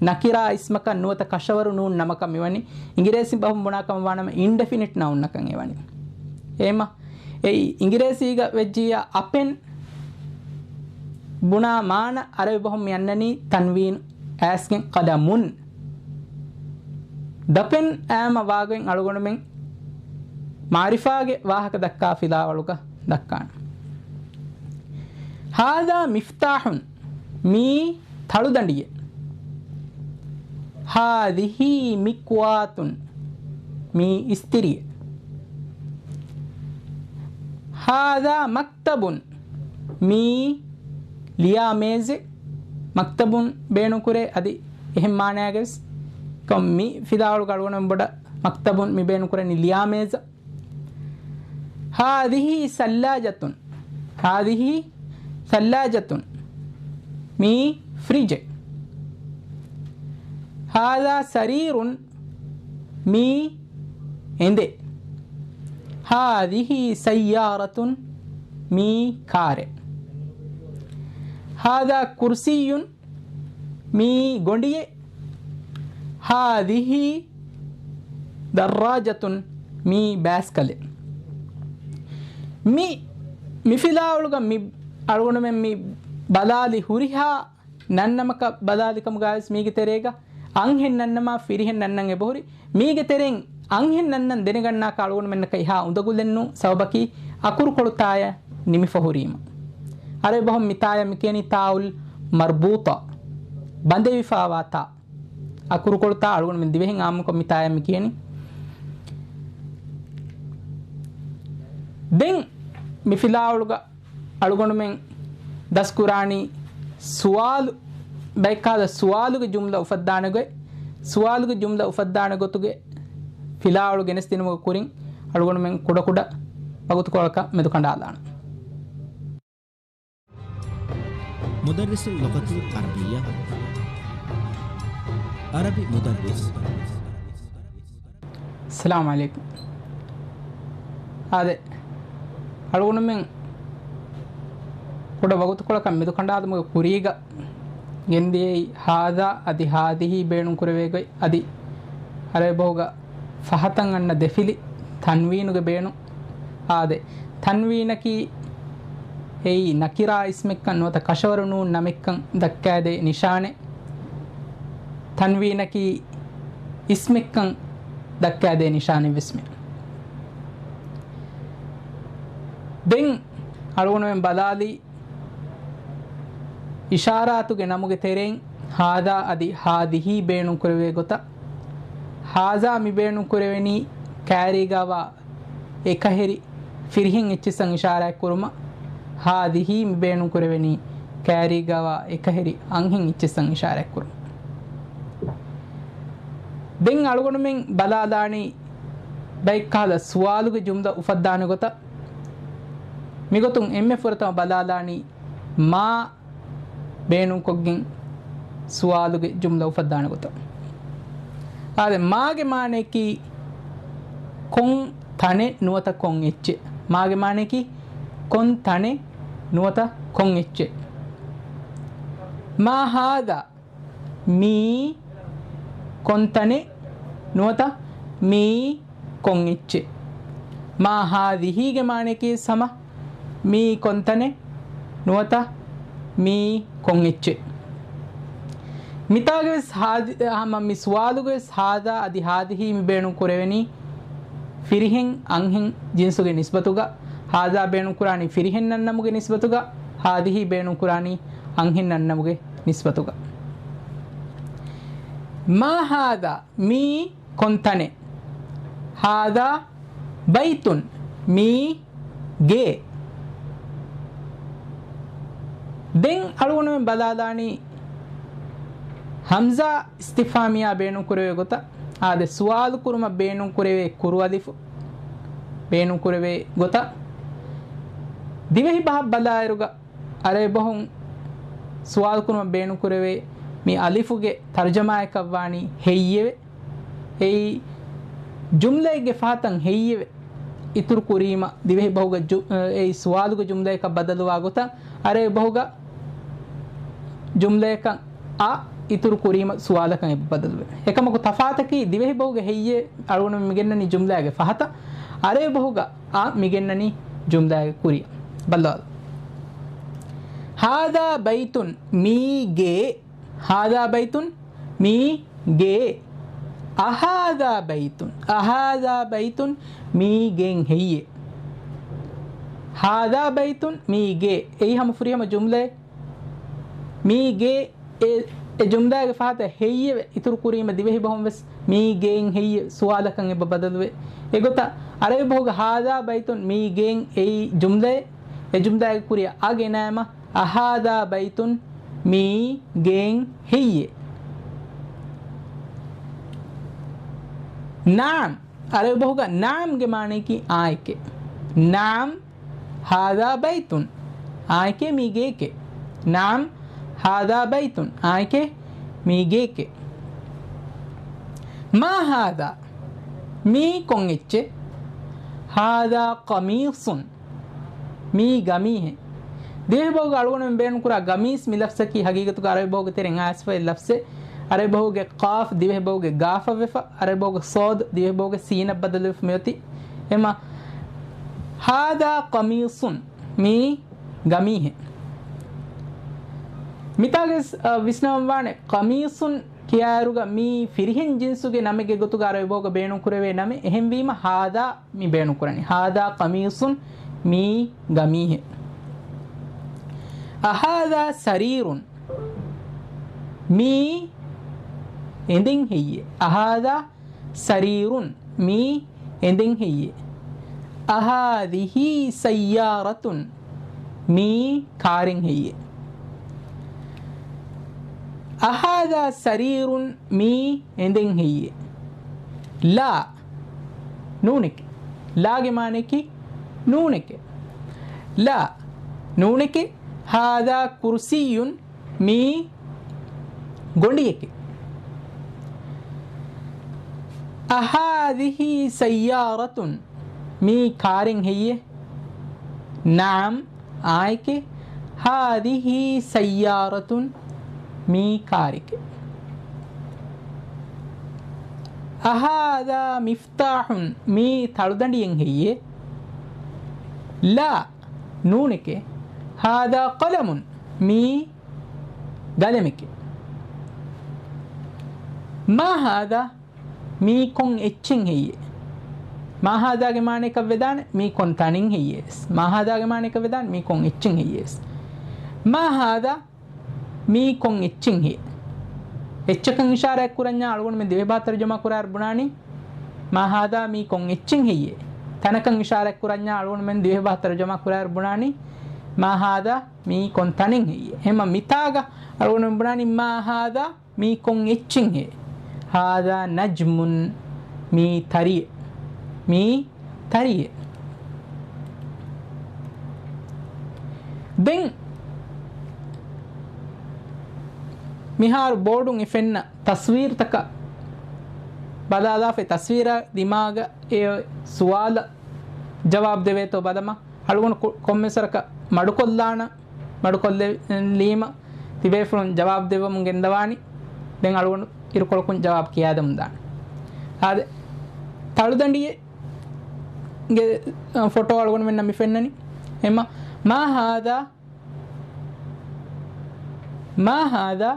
ނަކިރާ އިސްމަކަށް ނުވަތަ ކަށަވަރު ނޫން ނަމަކަށް މިވަނީ. އިނގިރޭސި ބަހުން ބުނާ ކަމަށް ވާނަމަ އިންޑެފިނިޓް ނައުންއަކަށް އެވަނީ. އެހެންމަ އެއީ އިނގިރޭސީގަ ވެއްޖިއްޔާ އަޕެން ބުނާ މާނަ އަރަބި ބަހުން މި އަންނަނީ ތަންވީނު އައިސްގެން ޤަލަމުން. ދަޕެން އާމަ ވާގޮތް އަޅުގަނޑުމެން މަޢުރިފާގެ ވާހަކަ ދައްކާ ފިލާވަޅުގަ ދައްކާނެ. ހާޛާ މިފްތާޙުން، މީ ތަޅުދަނޑިއެއް. ހާޛިހީ މިކްވާތުން، މީ އިސްތިރިއެއް. ހާޛާ މަކްތަބުން، މީ ލިޔާ މޭޒެއް. މަކްތަބުން ބޭނުންކުރޭ އަދި އެހެން މާނައިގަވެސް. ކޮން މި ފިލާވަޅުގަ އަޅުގަނޑުމެން ބޮޑަށް މަކްތަބުން މި ބޭނުންކުރަނީ ލިޔާ މޭޒަށް. ހާޛިހީ ސައްލާޖަތުން. ހާޛިހީ ސައްލާޖަތުން. މީ ފްރިޖެއް. ހާޛާ ސަރީރުން. މީ އެނދެއް. ހާޛިހީ ސައްޔާރަތުން. މީ ކާރެއް. ހާޛާ ކުރްސިއްޔުން. މީ ގޮނޑިއެއް. ހާޛިހީ ދައްރާޖަތުން. މީ ބައިސްކަލެއް. މި، މި ފިލާވަޅުގަ މި އަޅުގަނޑުމެން މި ބަލާލި ހުރިހާ ނަންނަމަކަށް ބަލާލިކަމުގައިވެސް މީގެ ތެރޭގަ އަންހެން ނަންނަމާ ފިރިހެން ނަންނަން އެބަހުރި. މީގެ ތެރެއިން އަންހެން ނަންނަން ދެނެގަންނާކަށް އަޅުގަނޑުމެންނަކަށް އެހާ އުނދަގުލެއްނު، ސަބަބަކީ އަކުރުކޮޅު ތާޔަށް ނިމިފަ ހުރީމަ. އަރަބި ބަހުން މި ތާޔަށް މި ކިޔަނީ ތާއުލް މަރްބޫޠާ، ބަނދެވިފާވާ ތާ. އަކުރުކޮޅު ތާ އަޅުގަނޑުމެން ދިވެހިން އާއްމުކޮށް މި ތާޔަށް މި ކިޔަނީ. ދެން މި ފިލާވަޅުގަ އަޅުގަނޑުމެން ދަސްކުރާނީ ސުވާލު، ބައެއްކަހަލަ ސުވާލުގެ ޖުމްލަ އުފައްދާނެ ގޮތް. ސުވާލުގެ ޖުމްލަ އުފައްދާނެ ގޮތުގެ ފިލާވަޅު ގެނެސްދިނުމުގެ ކުރިން އަޅުގަނޑުމެން ކުޑަކުޑަ ވަގުތުކޮޅަކަށް މެދުކަނޑާލާނަން. މުދައްރިސު ލުޣަތުލް ޢަރަބިއްޔާ. ޢަރަބި މުދައްރިސް. އައްސަލާމު ޢަލައިކުމް. އާދެ، އަޅުގަނޑުމެން ކުޑަ ވަގުތުކޮޅަކަށް މެދުކަނޑާލުމުގެ ކުރީގަ ގެންދިޔައީ ހާޛާ އަދި ހާޛިހީ ބޭނުންކުރެވޭ ގޮތް އަދި އަރަބި ބަހުގަ ފަހަތަށް އަންނަ ދެފިލި ތަންވީނުގެ ބޭނުން. އާދެ، ތަންވީނަކީ އެއީ ނަކިރާ އިސްމެއްކަން ނުވަތަ ކަށަވަރު ނޫން ނަމެއްކަން ދައްކައިދޭ ނިޝާނެއް. ތަންވީނަކީ އިސްމެއްކަން ދައްކައިދޭ ނިޝާނެއްވެސްމެ. ދެން އަޅުގަނޑުމެން ބަލާލީ އިޝާރާތުގެ ނަމުގެ ތެރެއިން ހާޛާ އަދި ހާޛިހީ ބޭނުންކުރެވޭ ގޮތަށް. ހާޛާ މި ބޭނުންކުރެވެނީ ކައިރީގަވާ އެކަހެރި ފިރިހެން އެއްޗިއްސަށް އިޝާރާތްކުރުމަށް. ހާޛިހީ މި ބޭނުންކުރެވެނީ ކައިރީގަވާ އެކަހެރި އަންހެން އެއްޗިއްސަށް އިޝާރާތްކުރުމަށް. ދެން އަޅުގަނޑުމެން ބަލާލާނީ ބައެއްކަހަލަ ސުވާލުގެ ޖުމްލަ އުފައްދާނެ ގޮތަށް. މިގޮތުން އެންމެ ފުރަތަމަ ބަލާލާނީ މާ ބޭނުންކޮށްގެން ސުވާލުގެ ޖުމްލަ އުފައްދާނެ ގޮތަށް. އާދެ، މާގެ މާނަޔަކީ ކޮން ތަނެއް ނުވަތަ ކޮން އެއްޗެއް. މާގެ މާނަޔަކީ ކޮން ތަނެއް ނުވަތަ ކޮން އެއްޗެއް. މާ ހާޛާ، މީ ކޮން ތަނެއް ނުވަތަ މީ ކޮން އެއްޗެއް. މާ ހާޛިހީގެ މާނަޔަކީ ހަމަ މީ ކޮން ތަނެއް ނުވަތަ މީ ކޮން އެއްޗެއް. މިތާގެވެސް ހާ-، ހަމަ މި ސުވާލުގެވެސް ހާޛާ އަދި ހާޛިހީ މި ބޭނުން ކުރެވެނީ ފިރިހެން އަންހެން ޖިންސުގެ ނިސްބަތުގަ. ހާޛާ ބޭނުން ކުރާނީ ފިރިހެން ނަންނަމުގެ ނިސްބަތުގަ، ހާޛިހީ ބޭނުން ކުރާނީ އަންހެން ނަންނަމުގެ ނިސްބަތުގަ. މާ ހާޛާ، މީ ކޮން ތަނެއް؟ ހާޛާ ބައިތުން، މީ ގެއެއް. ދެން އަޅުގަނޑުމެން ބަލާލާނީ ހަމްޒާ އިސްތިފްހާމިއްޔާ ބޭނުންކުރެވޭ ގޮތަށް. އާދެ، ސުވާލު ކުރުމަށް ބޭނުންކުރެވޭ ކުރު އަލިފު ބޭނުންކުރެވޭ ގޮތަށް. ދިވެހި ބަހަށް ބަލާއިރުގަ އަރަބި ބަހުން ސުވާލު ކުރުމަށް ބޭނުންކުރެވޭ މި އަލިފުގެ ތަރުޖަމާއަކަށްވާނީ ހެއްޔެވެ؟ އެއީ ޖުމްލައެއްގެ ފަހަތަށް ހެއްޔެވެ؟ އިތުރު ކުރީމަ ދިވެހި ބަހުގަ ޖު-، އެއީ ސުވާލުގެ ޖުމްލައަކަށް ބަދަލުވާ ގޮތަށް އަރަބި ބަހުގަ ޖުމްލައަކަށް އަ އިތުރު ކުރީމަ ސުވާލަކަށް އެބަ ބަދަލުވޭ. އެކަމަކު ތަފާތަކީ ދިވެހި ބަހުގެ ހެއްޔޭ އަޅުގަނޑު މި ގެންނަނީ ޖުމްލާގެ ފަހަތަށް، އަރަބި ބަހުގަ އަށް މި ގެންނަނީ ޖުމްލާގެ ކުރިއަށް. ބައްލަވާލަ. ހާދާ ބައިތުން، މީ ގޭ. ހާދާ ބައިތުން، މީ ގޭ. އަހާދާ ބައިތުން، އަހާދާ ބައިތުން، މީ ގެން ހެއްޔޭ؟ ހާދާ ބައިތުން، މީ ގޭ. އެއީ ހަމަ ފުރިހަމަ ޖުމްލައެއް. މީ ގޭ އެ، އެ ޖުމްލާގެ ފަހަތަށް ހެއްޔެވެ؟ އިތުރު ކުރީމަ ދިވެހި ބަހުން ވެސް މީ ގޭން ހެއްޔެވެ؟ ސުވާލަކަށް އެބަ ބަދަލުވޭ. އެގޮތަށް އަރަބި ބަހުގެ ހާދާ ބައިތުން މީ ގޭން އެއީ ޖުމްލައެއް. އެ ޖުމްލާގެ ކުރިއަށް އަށް ގެނައިމަ އަހާދާ ބައިތުން މީ ގޭން ހެއްޔެވެ؟ ނާމް. އަރަބި ބަހުގަ ނާމްގެ މާނަޔަކީ އާނއެކޭ. ނާމް ހާދާ ބައިތުން، އާނއެކޭ މީ ގޭކޭ. ނާމް ހާދާ ބައިތުން، އާނއެކޭ މީ ގޭކޭ. މާ ހާދާ، މީ ކޮން އެއްޗެއް؟ ހާދާ ޤަމީޞުން، މީ ގަމީހެއް. ދިވެހި ބަހުގަ އަޅުގަނޑުމެން ބޭނުންކުރާ ގަމީސް މި ލަފްޒަކީ ހަގީގަތުގަ އަރަބި ބަހުގެ ތެރެއިން އައިސްފައި ލަފްޒެއް. އަރަބި ބަހުގެ ޤާފް ދިވެހި ބަހުގެ ގާފަށް ވެފަ، އަރަބި ބަހުގެ ޞޯދު ދިވެހި ބަހުގެ ސީނަށް ބަދަލުވެފަ މިއޮތީ. އެމަ، ހާދާ ޤަމީޞުން، މީ ގަމީހެއް. މިތާގެ ވިސްނަވަން ވާނެ، ޤަމީޞުން ކިޔާއިރުގަ މީ ފިރިހެން ޖިންސުގެ ނަމެއްގެ ގޮތުގަ އަރަބި ބަހުގަ ބޭނުން ކުރެވޭ ނަމެއް. އެހެންވީމަ ހާދާ މި ބޭނުން ކުރަނީ. ހާދާ ޤަމީޞުން، މީ ގަމީހެއް. އަހާދާ ސަރީރުން، މީ އެނދެން ހެއްޔެވެ؟ އަހާދާ ސަރީރުން، މީ އެނދެން ހެއްޔެވެ؟ އަހާޛިހީ ސައްޔާރަތުން، މީ ކާރެއް ހެއްޔެވެ؟ އަހާޛާ ސަރީރުން، މީ އެނދެން ހެއްޔެވެ؟ ލާ، ނޫނެކޭ. ލާގެ މާނަޔަކީ ނޫނެކޭ. ލާ، ނޫނެކޭ. ހާޛާ ކުރުސިއްޔުން، މީ ގޮނޑިއެކޭ. އަހާޛިހީ ސައްޔާރަތުން، މީ ކާރެއް ހެއްޔެވެ؟ ނަޢަމް، އާނއެކޭ. ހާޛިހީ ސައްޔާރަތުން، މީ ކާރެކޭ. އަހާޛާ މިފްތާޙުން، މީ ތަޅުދަނޑިއެއް ހެއްޔެވެ؟ ލާ، ނޫނެކޭ. ހާޛާ ޤަލަމުން، މީ ގަލަމެކޭ. މާ ހާޛާ، މީ ކޮން އެއްޗެއް ހެއްޔެވެ؟ މާ ހާޛާގެ މާނަޔަކަށް ވެދާނެ މީ ކޮން ތަނެއް ހެއްޔެވެސް. މާ ހާޛާގެ މާނަޔަކަށް ވެދާނެ މީ ކޮން އެއްޗެއް ހެއްޔެވެސް. މާ ހާޛާ، މީ ކޮން އެއްޗެއް ހެއްޔެވެ؟ އެއްޗަކަށް އިޝާރާތް ކުރަންޏާ އަޅުގަނޑުމެން ދިވެހިބަހަށް ތަރުޖަމާ ކުރާއިރު ބުނާނީ، މާ ހާޛާ، މީ ކޮން އެއްޗެއް ހެއްޔެވެ؟ ތަނަކަށް އިޝާރާތް ކުރަންޏާ އަޅުގަނޑުމެން ދިވެހިބަހަށް ތަރުޖަމާ ކުރާއިރު ބުނާނީ، މާ ހާޛާ، މީ ކޮން ތަނެއް ހެއްޔެވެ؟ އެހެންމަ މިތާގަ އަޅުގަނޑުމެން ބުނާނީ، މާ ހާޛާ، މީ ކޮން އެއްޗެއް ހެއްޔެވެ؟ ހާޛާ ނަޖްމުން، މީ ތަރިއެއް. މީ ތަރިއެއް. ދެން މިހާރު ބޯޑުން އެ ފެންނަ ތަސްވީރުތަކަށް ބަލާލާފައި، ތަސްވީރާ ދިމާގަ އެ ސުވާލަށް ޖަވާބު ދެވޭތޯ ބަލަމާ. އަޅުގަނޑު ކޮ-، ކޮންމެސް ވަރަކަށް މަޑުކޮށްލާނަ، މަޑުކޮށްލެ-، ލީމަ ތިބޭފުޅުން ޖަވާބު ދެއްވަމުން ގެންދަވާނީ. ދެން އަޅުގަނޑު އިރުކޮޅަކުން ޖަވާބު ކިޔާދެމުން ދާނެ. އާދެ، ތަޅުދަނޑިއެއްގެ ފޮޓޯ އަޅުގަނޑުމެންނަށް މި ފެންނަނީ. އެމަ، މާ ހާޛާ، މާ ހާޛާ،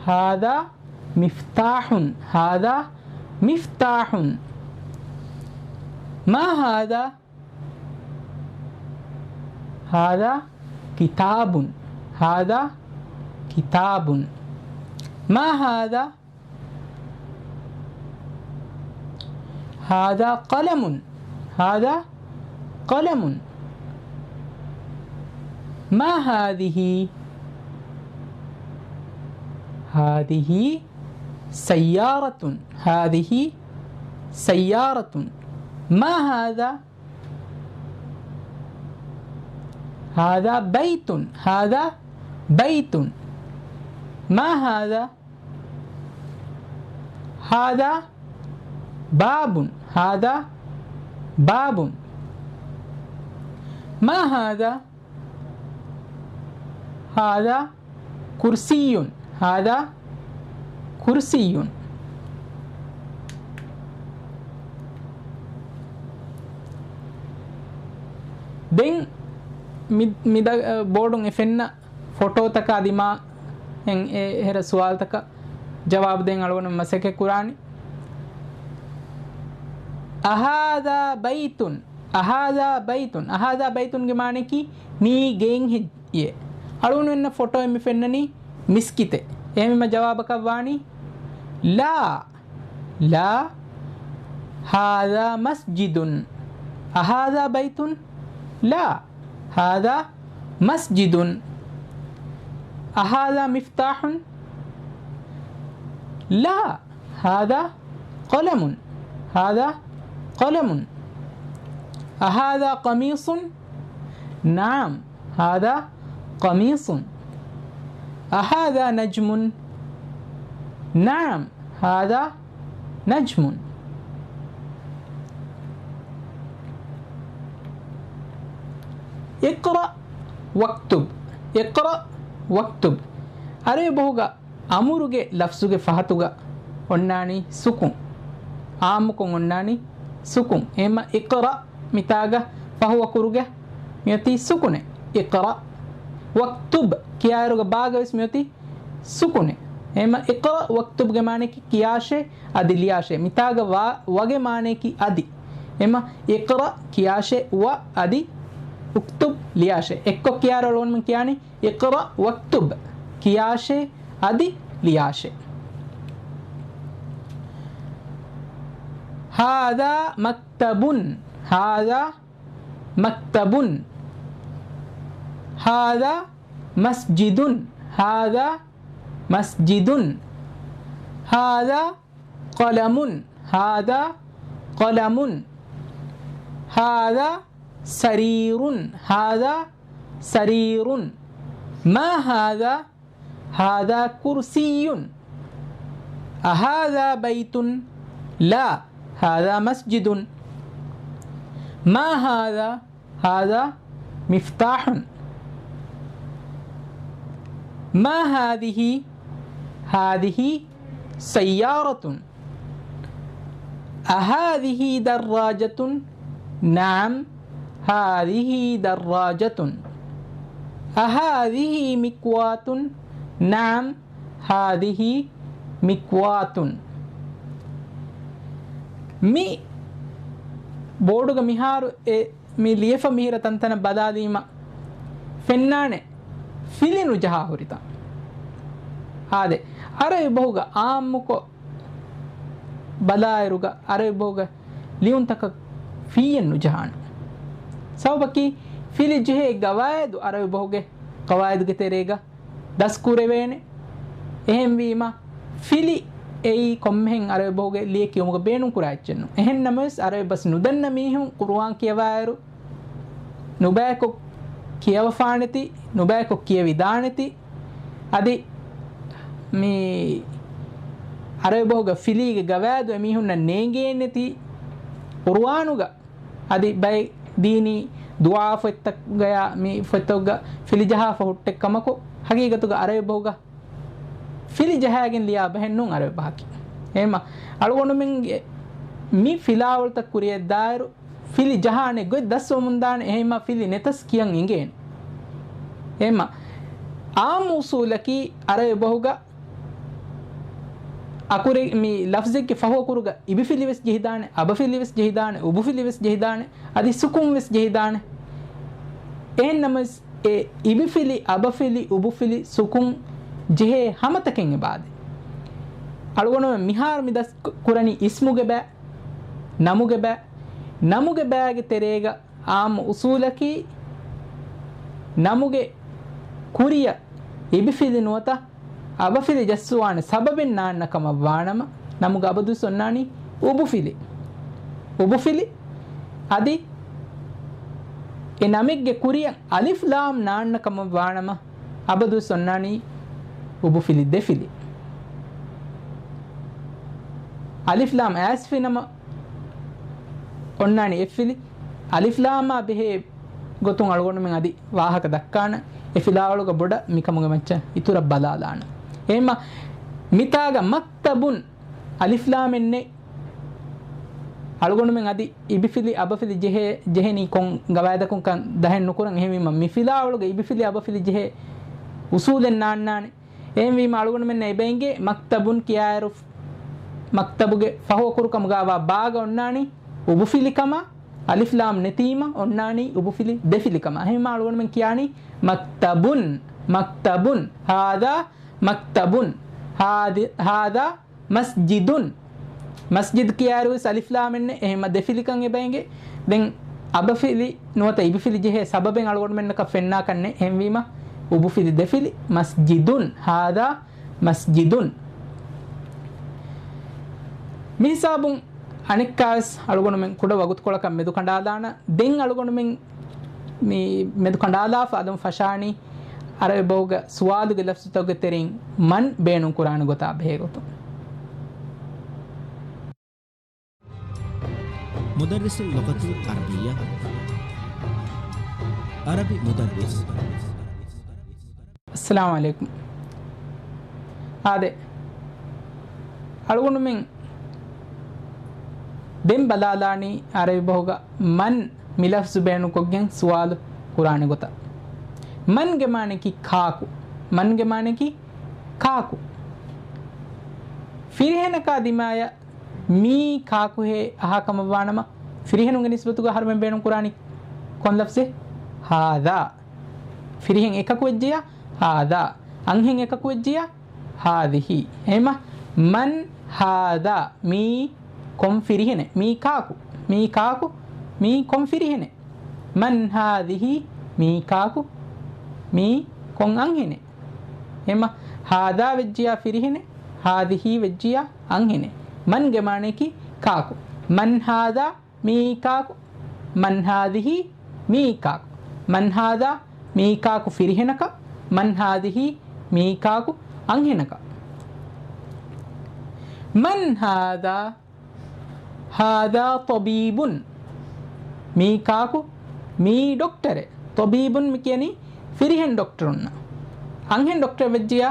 ހާޛާ މިފްތާޙުން، ހާޛާ މިފްތާޙުން. މާ ހާޛާ، ހާޛާ ކިތާބުން، ހާޛާ ކިތާބުން. މާ ހާޛާ، ހާޛާ ޤަލަމުން، ހާޛާ ޤަލަމުން. މާ ހާޛިހީ، ހާޛިހީ ސައްޔާރަތުން، ހާޛިހީ ސައްޔާރަތުން. މާ ހާޛާ، ހާޛާ ބައިތުން، ހާޛާ ބައިތުން. މާ ހާޛާ، ހާޛާ ބާބުން، ހާޛާ ބާބުން. މާ ހާޛާ، هذا كرسي. هذا كرسي. ދެން މި، މި ދަ-، ބޯޑުން އެ ފެންނަ ފޮޓޯތަކާ ދިމާ އެ، އެ ހެރަ ސުވާލުތަކަށް ޖަވާބު ދޭން އަޅުގަނޑު މަސައްކަތް ކުރާނީ. أهذا بيت؟ أهذا بيت؟ أهذا بيت ގެ މާނައަކީ މީ ގެއެއް ހެއްޔޭ؟ އަޅުގަނޑުމެންނަށް ފޮޓޯއެއް މި ފެންނަނީ މިސްކިތެއް. އެހެންވީމަ ޖަވާބަކަށް ވާނީ لا، لا، هذا مسجد. أهذا بيت؟ لا، هذا مسجد. أهذا مفتاح؟ لا، هذا قلم. هذا قلم. أهذا قميص؟ نعم، هذا قميص. أهذا نجم؟ نعم، هذا نجم. اقرأ واكتب. اقرأ واكتب. ޢަރަބި ބަހުގަ އަމުރުގެ ލަފްޒުގެ ފަހަތުގަ އޮންނާނީ ސުކުން. ޢާއްމުކޮށް އޮންނާނީ ސުކުން. އެހެންމަ اقرأ މިތާގަ ފަހު އަކުރުގަ މިއޮތީ ސުކުނެއް. اقرأ واكتب ކިޔާއިރުގަ ބާގަ ވެސް މިއޮތީ ސުކުނެއް. އެހެންމަ اقرأ واكتب ގެ މާނައަކީ ކިޔާށޭ އަދި ލިޔާށޭ. މިތާގަ ވާ، ވަގެ މާނައަކީ އަދި. އެހެންމަ اقرأ ކިޔާށޭ، ވަ އަދި اكتب ލިޔާށޭ. އެއްކޮށް ކިޔާއިރު އަޅުގަނޑުމެން ކިޔާނީ اقرأ واكتب ކިޔާށޭ އަދި ލިޔާށޭ. هذا مكتب. هذا مكتب. هذا مسجد. هذا مسجد. هذا قلم. هذا قلم. هذا سرير. هذا سرير. ما هذا؟ هذا كرسي. أهذا بيت؟ لا، هذا مسجد. ما هذا؟ هذا مفتاح. ما هذه؟ هذه سيارة. أهذه دراجة؟ نعم، هذه دراجة. أهذه مكواة؟ نعم، هذه مكواة. މި ބޯޑުގަ މިހާރު އެ މި ލިޔެފަ މިހިރަ ތަންތަނަށް ބަލާލީމަ ފެންނާނެ ފިލި ނުޖަހާ ހުރިތަން. އާދެ، އަރަބި ބަހުގަ އާއްމުކޮށް ބަލާއިރުގަ އަރަބި ބަހުގަ ލިޔުންތަކަށް ފިއްޔެއް ނުޖަހާނެ. ސަބަބަކީ ފިލި ޖެހޭ ގަވާއިދު އަރަބި ބަހުގެ ގަވާއިދުގެ ތެރޭގަ ދަސްކުރެވޭނެ. އެހެންވީމަ، ފިލި އެއީ ކޮންމެހެން އަރަބި ބަހުގެ ލިޔެ ކިޔުމުގަ ބޭނުންކުރާ އެއްޗެއް ނޫން. އެހެން ނަމަވެސް، އަރަބި ބަސް ނުދަންނަ މީހުން ޤުރުއާން ކިޔަވާއިރު، ނުބަޔަކޮށް ކިޔަވަފާނެތީ، ނުބަޔަކޮށް ކިޔެވިދާނެތީ، އަދި މި އަރަބި ބަހުގަ ފިލީގެ ގަވާއިދު އެމީހުންނަށް ނޭނގޭނެތީ، ޤުރުއާނުގަ އަދި ބައެއް ދީނީ ދުޢާ ފޮތްތަކުގަޔާ މި ފޮތްތަކުގަ ފިލި ޖަހާފަ ހުއްޓެއް ކަމަކު، ހަގީގަތުގަ އަރަބި ބަހުގަ ފިލި ޖަހާގެން ލިޔާ ބަހެއް ނޫން އަރަބި ބަހަކީ. އެހެންމަ އަޅުގަނޑުމެންގެ މި ފިލާވަޅުތައް ކުރިއަށްދާއިރު ފިލި ޖަހާނެ ގޮތް ދަސްވަމުންދާނެ، އެހެންމަ ފިލި ނެތަސް ކިޔަން އިނގޭނެ. އެހެންމަ އާއްމު އުސޫލަކީ އަރަބި ބަހުގަ އަކުރެ-، މި ލަފްޒެއްގެ ފަހު އަކުރުގަ އިބިފިލި ވެސް ޖެހިދާނެ، އަބަފިލި ވެސް ޖެހިދާނެ، އުބުފިލި ވެސް ޖެހިދާނެ، އަދި ސުކުން ވެސް ޖެހިދާނެ. އެހެން ނަމަވެސް، އެ އިބިފިލި، އަބަފިލި، އުބުފިލި، ސުކުން ޖެހޭ ހަމަތަކެއް އެބައާދޭ. އަޅުގަނޑުމެން މިހާރު މި ދަސް ކު-، ކުރަނީ އިސްމުގެ ބައި، ނަމުގެ ބައި، ނަމުގެ ބައިގެ ތެރޭގަ އާއްމު އުސޫލަކީ، ނަމުގެ ކުރިއަށް އިބިފިލި ނުވަތަ އަބަފިލި ޖައްސުވާނެ ސަބަބެއް ނާންނަ ކަމަށް ވާނަމަ، ނަމުގަ އަބަދުވެސް އޮންނާނީ އުބުފިލި. އުބުފިލި. އަދި އެ ނަމެއްގެ ކުރިއަށް އަލިފް ލާމް ނާންނަ ކަމަށް ވާނަމަ، އަބަދުވެސް އޮންނާނީ އުބުފިލި ދެފިލި. އަލިފް ލާމް އައިސްފިނަމަ އޮންނާނީ އެއްފިލި. އަލިފް ލާމާ ބެހޭ ގޮތުން އަޅުގަނޑުމެން އަދި ވާހަކަ ދައްކާނަން. އެ ފިލާވަޅުގަ ބޮޑަށް މިކަމުގެ މައްޗަށް އިތުރަށް ބަލާލާނަން. އެހެންމަ މިތާގަ މަކްތަބުން އަލިފްލާމެއް ނެތް. އަޅުގަނޑުމެން އަދި އިބިފިލި އަބަފިލި ޖެހޭ، ޖެހެނީ ކޮން ގަވާއިދަކުންކަން ދަހެއް ނުކުރަން. އެހެންވީމަ މި ފިލާވަޅުގަ އިބިފިލި އަބަފިލި ޖެހޭ އުސޫލެއް ނާންނާނެ. އެހެންވީމަ އަޅުގަނޑުމެންނަށް އެބައިނގޭ މަކްތަބުން ކިޔާއިރު، މަކްތަބުގެ ފަހު އަކުރުކަމުގައިވާ ބާގަ އޮންނާނީ އުބުފިލިކަމަށް، އަލިފްލާމް ނެތީމަ އޮންނާނީ އުބުފިލި ދެފިލިކަމަށް. އެހެންވީމަ އަޅުގަނޑުމެން ކިޔާނީ މަކްތަބުން، މަކްތަބުން، ހާދާ މަކްތަބުން، ހާދި-، ހާދާ މަސްޖިދުން. މަސްޖިދު ކިޔާއިރުވެސް އަލިފްލާމެއް ނެތް. އެހެންމަ ދެފިލިކަން އެބައިނގޭ. ދެން އަބަފިލި ނުވަތަ އިބިފިލި ޖެހޭ ސަބަބެއް އަޅުގަނޑުމެންނަކަށް ފެންނާކަށް ނެތް. އެހެންވީމަ އުބުފިލި ދެފިލި، މަސްޖިދުން، ހާދާ މަސްޖިދުން. މިހިސާބުން އަނެއްކާވެސް އަޅުގަނޑުމެން ކުޑަ ވަގުތުކޮޅަކަށް މެދުކަނޑާލާނަން. ދެން އަޅުގަނޑުމެން މި މެދުކަނޑާލާފަ އަލުން ފަށާނީ އަރަބި ބަހުގަ ސުވާލުގެ ލަފްޒުތަކުގެ ތެރެއިން މަން ބޭނުން ކުރާނެ ގޮތާ ބެހޭ ގޮތުން. މުދައްރިސު ލުޣަތުލް ޢަރަބިއްޔާ. ޢަރަބި މުދައްރިސު. އައްސަލާމު ޢަލައިކުމް. އާދެ، އަޅުގަނޑުމެން ދެން ބަލާލާނީ އަރަބި ބަހުގަ މަން މި ލަފްޒު ބޭނުންކޮށްގެން ސުވާލު ކުރާނެ ގޮތަށް. މަންގެ މާނައަކީ ކާކު؟ މަންގެ މާނައަކީ ކާކު؟ ފިރިހެނަކާ ދިމާޔަށް މީ ކާކުހޭ އަހާ ކަމަށްވާނަމަ، ފިރިހެނުންގެ ނިސްބަތުގަ އަހަރުމެން ބޭނުން ކުރާނީ ކޮން ލަފްޒެއް؟ ހާދާ. ފިރިހެން އެކަކު ވެއްޖިއްޔާ ހާދާ. އަންހެން އެކަކު ވެއްޖިއްޔާ ހާދިހީ. އެހެންމަ، މަން ހާދާ؟ މީ ކޮން ފިރިހެނެއް؟ މީ ކާކު؟ މީ ކާކު؟ މީ ކޮން ފިރިހެނެއް؟ މަން ހާދިހީ؟ މީ ކާކު؟ މީ ކޮން އަންހެނެއް؟ އެހެންމަ، ހާދާ ވެއްޖިއްޔާ ފިރިހެނެއް، ހާދިހީ ވެއްޖިއްޔާ އަންހެނެއް. މަންގެ މާނައަކީ ކާކު؟ މަން ހާދާ؟ މީ ކާކު؟ މަން ހާދިހީ؟ މީ ކާކު؟ މަން ހާދާ؟ މީ ކާކު ފިރިހެނަކަށް؟ މަން ހާދިހީ؟ މީ ކާކު އަންހެނަކަށް؟ މަން ހާދާ؟ ހާދާ ޠަބީބުން. މީ ކާކު؟ މީ ޑޮކްޓަރެއް. ޠަބީބުން މި ކިޔަނީ ފިރިހެން ޑޮކްޓަރުންނަށް. އަންހެން ޑޮކްޓަރެއް ވެއްޖިއްޔާ،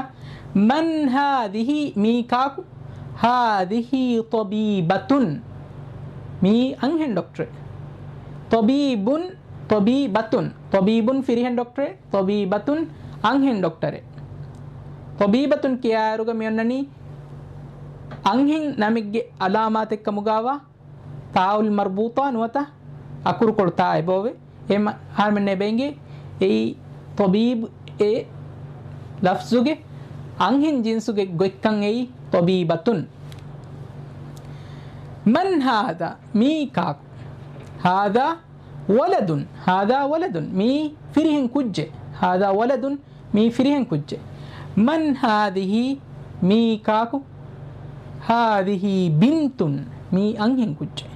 މަން ހާދިހީ؟ މީ ކާކު؟ ހާދިހީ ޠަބީބަތުން. މީ އަންހެން ޑޮކްޓަރެއް. ޠަބީބުން، ޠަބީބަތުން. ޠަބީބުން ފިރިހެން ޑޮކްޓަރެއް، ޠަބީބަތުން އަންހެން ޑޮކްޓަރެއް. ޠަބީބަތުން ކިޔާއިރުގަ މި އޮންނަނީ އަންހެން ނަމެއްގެ ޢަލާމާތެއްކަމުގައިވާ ތާއުލް މަރްބޫޠާ ނުވަތަ އަކުރުކޮޅު ތާ އެބައޮވޭ. އެހެން އަހަރުމެންނަށް އެބައިނގޭ އެއީ ޠަބީބު އެ ލަފްޒުގެ އަންހެން ޖިންސުގެ ގޮތްކަން އެއީ ޠަބީބަތުން. މަން ހާދާ؟ މީ ކާކު؟ ހާދާ ވަލަދުން. ހާދާ ވަލަދުން. މީ ފިރިހެން ކުއްޖެއް. ހާދާ ވަލަދުން. މީ ފިރިހެން ކުއްޖެއް. މަން ހާދިހީ؟ މީ ކާކު؟ ހާދިހީ ބިންތުން. މީ އަންހެން ކުއްޖެއް.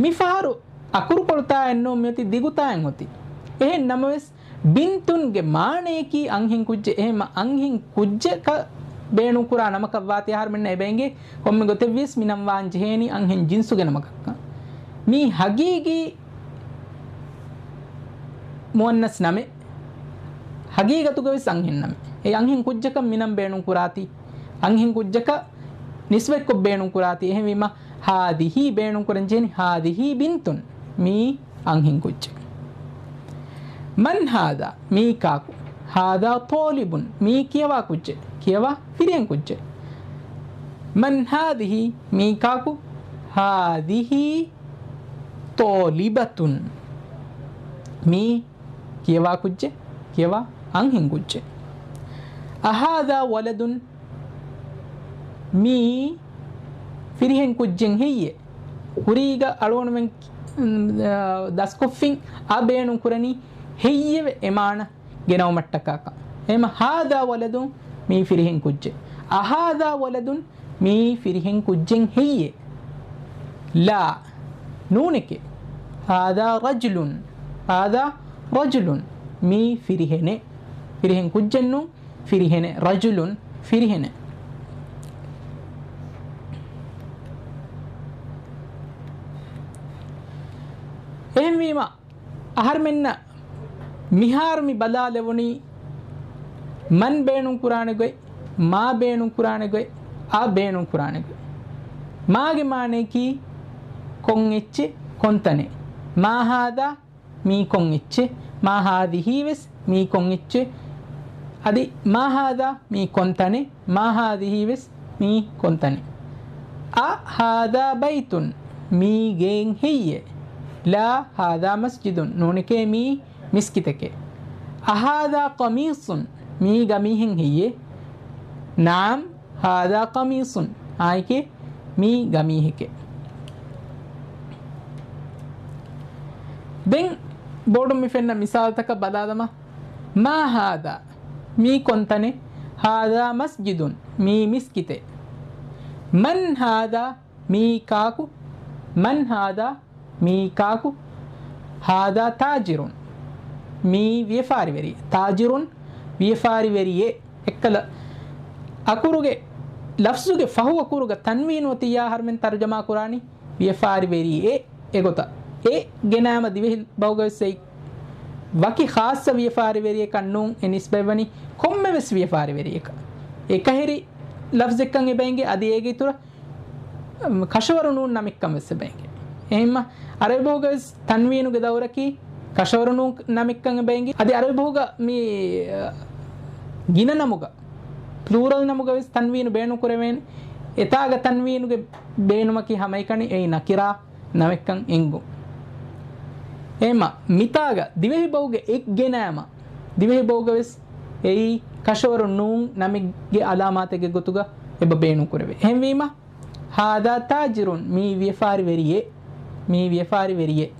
މިފަހަރު އަކުރުކޮޅު ތާއެއް ނޫން، މިއޮތީ ދިގު ތާއެއް އޮތީ. އެހެން ނަމަވެސް، ބިންތުންގެ މާނަޔަކީ އަންހެން ކުއްޖެއް. އެހެންމަ އަންހެން ކުއްޖަކަށް ބޭނުންކުރާ ނަމަކަށް ވާތީ އަހަރުމެންނަށް އެބައިނގޭ ކޮންމެ ގޮތެއްވިޔަސް މި ނަން ވާން ޖެހޭނީ އަންހެން ޖިންސުގެ ނަމަކަށްކަން. މީ ހަގީގީ މުއަންނަސް ނަމެއް، ހަގީގަތުގަވެސް އަންހެން ނަމެއް. އެ އަންހެން ކުއްޖަކަށް މި ނަން ބޭނުންކުރާތީ، އަންހެން ކުއްޖަކަށް ނިސްބަތްކޮށް ބޭނުންކުރާތީ. އެހެންވީމަ، ހާދިހީ ބޭނުންކުރަން ޖެހެނީ ހާދިހީ ބިންތުން. މީ އަންހެން ކުއްޖެއް. މަން ހާދާ؟ މީ ކާކު؟ ހާދާ ޠާލިބުން. މީ ކިޔަވާ ކުއްޖެއް. ކިޔަވާ ފިރިހެން ކުއްޖެއް. މަން ހާދިހީ؟ މީ ކާކު؟ ހާދިހީ ޠާލިބަތުން. މީ ކިޔަވާ ކުއްޖެއް. ކިޔަވާ އަންހެން ކުއްޖެއް. އަހާދާ ވަލަދުން؟ މީ ފިރިހެން ކުއްޖެއް ހެއްޔޭ؟ ކުރީގަ އަޅުގަނޑުމެން، އާ، ދަސްކޮށްފިން އަ ބޭނުން ކުރަނީ ހެއްޔެވެ އެ މާނަ ގެނައުމަށްޓަކާކަށް. އެހެންމަ ހާދާ ވަލަދުން؟ މީ ފިރިހެން ކުއްޖެއް. އަހާދާ ވަލަދުން؟ މީ ފިރިހެން ކުއްޖެއް ހެއްޔޭ؟ ލާ، ނޫނެކޭ. ހާދާ ރަޖުލުން. ހާދާ ރަޖުލުން. މީ ފިރިހެނެއް. ފިރިހެން ކުއްޖެއް ނޫން. ފިރިހެނެއް. ރަޖުލުން. ފިރިހެނެއް. އެހެންވީމަ، އަހަރުމެންނަށް މިހާރު މި ބަލާލެވުނީ މަން ބޭނުން ކުރާނެ ގޮތް، މާ ބޭނުން ކުރާނެ ގޮތް، އަ ބޭނުން ކުރާނެ ގޮތް. މާގެ މާނަޔަކީ ކޮން އެއްޗެއް، ކޮން ތަނެއް. މާ ހާދާ މީ ކޮން އެއްޗެއް، މާ ހާދިހީ ވެސް މީ ކޮން އެއްޗެއް. އަދި މާ ހާދާ މީ ކޮން ތަނެއް، މާ ހާދިހީ ވެސް މީ ކޮން ތަނެއް. އަ ހާދާ ބައިތުން، މީ ގެއެއް ހެއްޔޭ؟ ލާ ހާދާ މަސްޖިދުން، ނޫނެކޭ މީ މިސްކިތެކޭ. އަ ހާދާ ޤަމީޞުން، މީ ގަމީހެއް ހެއްޔޭ؟ ނަޢަމް ހާދާ ޤަމީޞުން، އާނއެކޭ މީ ގަމީހެކޭ. ދެން ބޯޑުން މި ފެންނަ މިސާލުތަކަށް ބަލާލަމާ. މާ ހާދާ، މީ ކޮން ތަނެއް؟ ހާދާ މަސްޖިދުން، މީ މިސްކިތެއް. މަން ހާދާ، މީ ކާކު؟ މަން ހާދާ، މީ ކާކު؟ ހާދާ ތާޖިރުން، މީ ވިޔަފާރިވެރި. ތާޖިރުން، ވިޔަފާރިވެރިއެއް. އެއްކަލަ އަކުރުގެ، ލަފްޒުގެ ފަހު އަކުރުގަ ތަންވީނު އޮތިއްޔާ އަހަރުމެން ތަރުޖަމާ ކުރާނީ ވިޔަފާރިވެރިއެއް އެގޮތަށް. އެ ގެނައިމަ ދިވެހި ބަހުގަވެސް އެއީ ވަކި ޚާއްޞަ ވިޔަފާރިވެރިއަކަށް ނޫން، އެ ނިސްބަތްވަނީ ކޮންމެވެސް ވިޔަފާރިވެރިއަކަށް. އެކަހެރި ލަފްޒެއްކަން އެބައިނގޭ، އަދި އޭގެ އިތުރަށް ކަށަވަރު ނޫން ނަމެއްކަން ވެސް އެބައިނގޭ. އެހެންމަ އަރަބި ބަހުގަވެސް ތަންވީނުގެ ދައުރަކީ ކަށަވަރު ނޫން ނަމެއްކަން އެބައިނގޭ. އަދި އަރަބި ބަހުގަ މި، އަ، ގިނަ ނަމުގަ، ޕްލޫރަލް ނަމުގަވެސް ތަންވީނު ބޭނުން ކުރެވޭނެ. އެތާގަ ތަންވީނުގެ ބޭނުމަކީ ހަމައެކަނި އެއީ ނަކިރާ ނަމެއްކަން އެނގުން. އެހެންމަ މިތާގަ ދިވެހި ބަހުގެ އެއް ގެނައިމަ، ދިވެހި ބަހުގަވެސް އެއީ ކަށަވަރު ނޫން ނަމެއްގެ އަލާމާތެއްގެ ގޮތުގަ އެބަ ބޭނުން ކުރެވޭ. އެހެންވީމަ، ހާދާ ތާޖިރުން، މީ ވިޔަފާރިވެރިއެއް. މީ ވިޔަފާރިވެރިއެއް.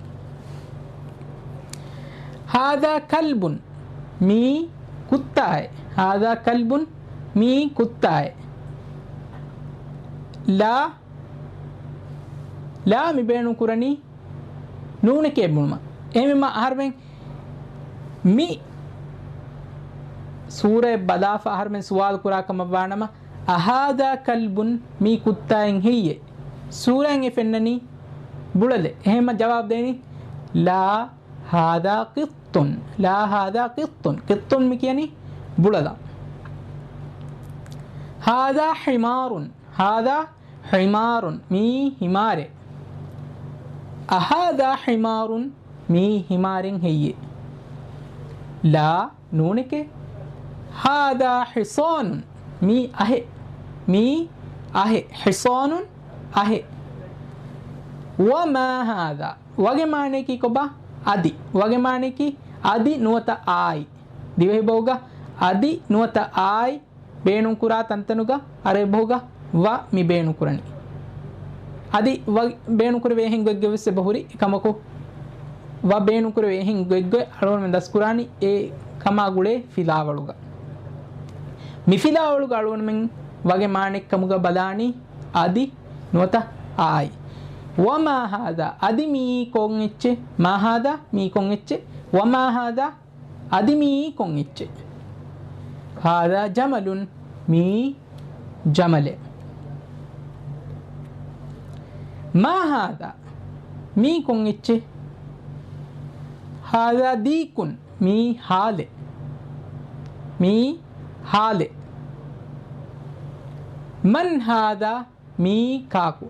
ހާދާ ކަލްބުން، މީ ކުއްތާއެއް. ހާދާ ކަލްބުން، މީ ކުއްތާއެއް. ލާ، ލާ މި ބޭނުން ކުރަނީ ނޫނެކޭ ބުނުމަށް. އެހެންވީމަ އަހަރުމެން މި ސޫރައެއް ބަލާފަ އަހަރުމެން ސުވާލު ކުރާ ކަމަށް ވާނަމަ، އަހާދާ ކަލްބުން، މީ ކުއްތާއެއް ހެއްޔޭ؟ ސޫރައިން އެ ފެންނަނީ ބުޅަލެއް. އެހެންމަ ޖަވާބު ދޭނީ، ލާ ހާދާ ޤިއްޠުން، ލާ ހާދާ ޤިއްޠުން. ޤިއްޠުން މި ކިޔަނީ ބުޅަލަށް. ހާދާ ޙިމާރުން، ހާދާ ޙިމާރުން، މީ ހިމާރެއް. އަހާދާ ޙިމާރުން، މީ ހިމާރެއް ހެއްޔޭ؟ ލާ، ނޫނެކޭ. ހާދާ ޙިޞާނުން، މީ އަހެއް. މީ އަހެއް. ޙިޞާނުން، އަހެއް. ވަމާ ހާދާ، ވަގެ މާނަޔަކީ ކޮބާ؟ އަދި. ވަގެ މާނަޔަކީ އަދި ނުވަތަ އާއި. ދިވެހި ބަހުގަ އަދި ނުވަތަ އާއި ބޭނުންކުރާ ތަންތަނުގަ އަރަބި ބަހުގަ ވަ މި ބޭނުންކުރަނީ. އަދި ވަ ބޭނުންކުރެވޭ އެހެން ގޮތްގެ ވެސް އެބަހުރި އެކަމަކު، ވަ ބޭނުންކުރެވޭ އެހެން ގޮތްގޮތް އަޅުގަނޑުމެން ދަސްކުރާނީ އެ ކަމާ ގުޅޭ ފިލާވަޅުގަ. މި ފިލާވަޅުގަ އަޅުގަނޑުމެން ވަގެ މާނައެއްކަމުގަ ބަލާނީ އަދި ނުވަތަ އާއި. ވަމާ ހާދާ، އަދި މީ ކޮން އެއްޗެއް؟ މާ ހާދާ، މީ ކޮން އެއްޗެއް؟ ވަމާ ހާދާ، އަދި މީ ކޮން އެއްޗެއް؟ ހާދާ ޖަމަލުން، މީ ޖަމަލެއް. މާ ހާދާ، މީ ކޮން އެއްޗެއް؟ ހާދާ ދީކުން، މީ ހާލެއް. މީ ހާލެއް. މަން ހާދާ، މީ ކާކު؟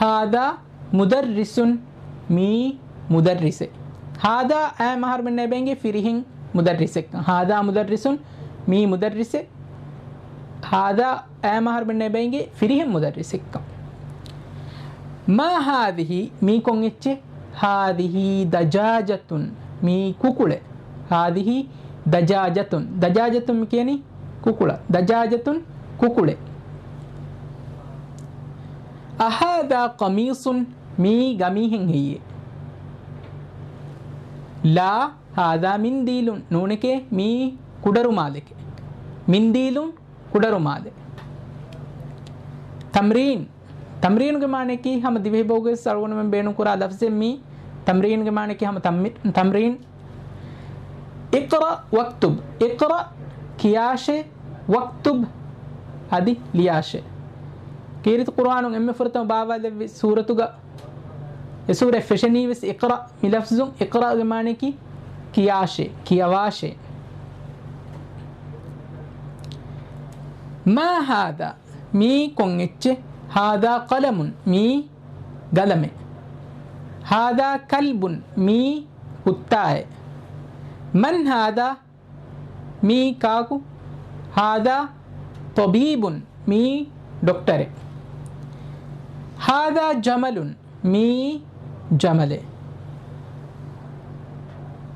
ހާދާ މުދައްރިސުން، މީ މުދައްރިސެއް. ހާދާ އައި މަހަރުމެންނަށް އެބައިނގޭ ފިރިހެން މުދައްރިސެއްކަން. ހާދާ މުދައްރިސުން، މީ މުދައްރިސެއް. ހާދާ އައި މަހަރުމެންނަށް އެބައިނގޭ ފިރިހެން މުދައްރިސެއްކަން. މާ ހާދިހީ، މީ ކޮން އެއްޗެއް؟ ހާދިހީ ދަޖާޖަތުން، މީ ކުކުޅެއް. ހާދިހީ ދަޖާޖަތުން. ދަޖާޖަތުން މި ކިޔަނީ ކުކުޅަށް. ދަޖާޖަތުން، ކުކުޅެއް. އަހާދާ ޤަމީޞުން، މީ ގަމީހެއް ހެއްޔޭ؟ ލާ، ހާދާ މިންދީލުން، ނޫނެކޭ، މީ ކުޑަރުމާލެކޭ. މިންދީލުން، ކުޑަރުމާލެއް. ތަމްރީން. ތަމްރީނުގެ މާނަޔަކީ ހަމަ ދިވެހިބަހުގަވެސް އަޅުގަނޑުމެން ބޭނުންކުރާ ލަފްޒެއް މީ. ތަމްރީންގެ މާނަޔަކީ ހަމަ ތަމް-، ތަމްރީން. އިޤްރަ ވަކްތުބް. އިޤްރަ ކިޔާށޭ، ވަކްތުބް އަދި ލިޔާށޭ. ކީރިތި ޤުރުއާނުން އެންމެ ފުރަތަމަ ބާވާލެއްވި ސޫރަތުގަ އެ ސޫރަތް ފެށެނީވެސް އިޤްރަ މި ލަފްޒުން. އިޤްރަގެ މާނަޔަކީ ކިޔާށޭ، ކިޔަވާށޭ. މާ ހާދާ، މީ ކޮން އެއްޗެއް؟ ހާދާ ޤަލަމުން، މީ ގަލަމެއް. ހާދާ ކަލްބުން، މީ ކުއްތާއެއް. މަން ހާދާ، މީ ކާކު؟ ހާދާ ޠަބީބުން، މީ ޑޮކްޓަރެއް. ހާދާ ޖަމަލުން، މީ ޖަމަލެއް.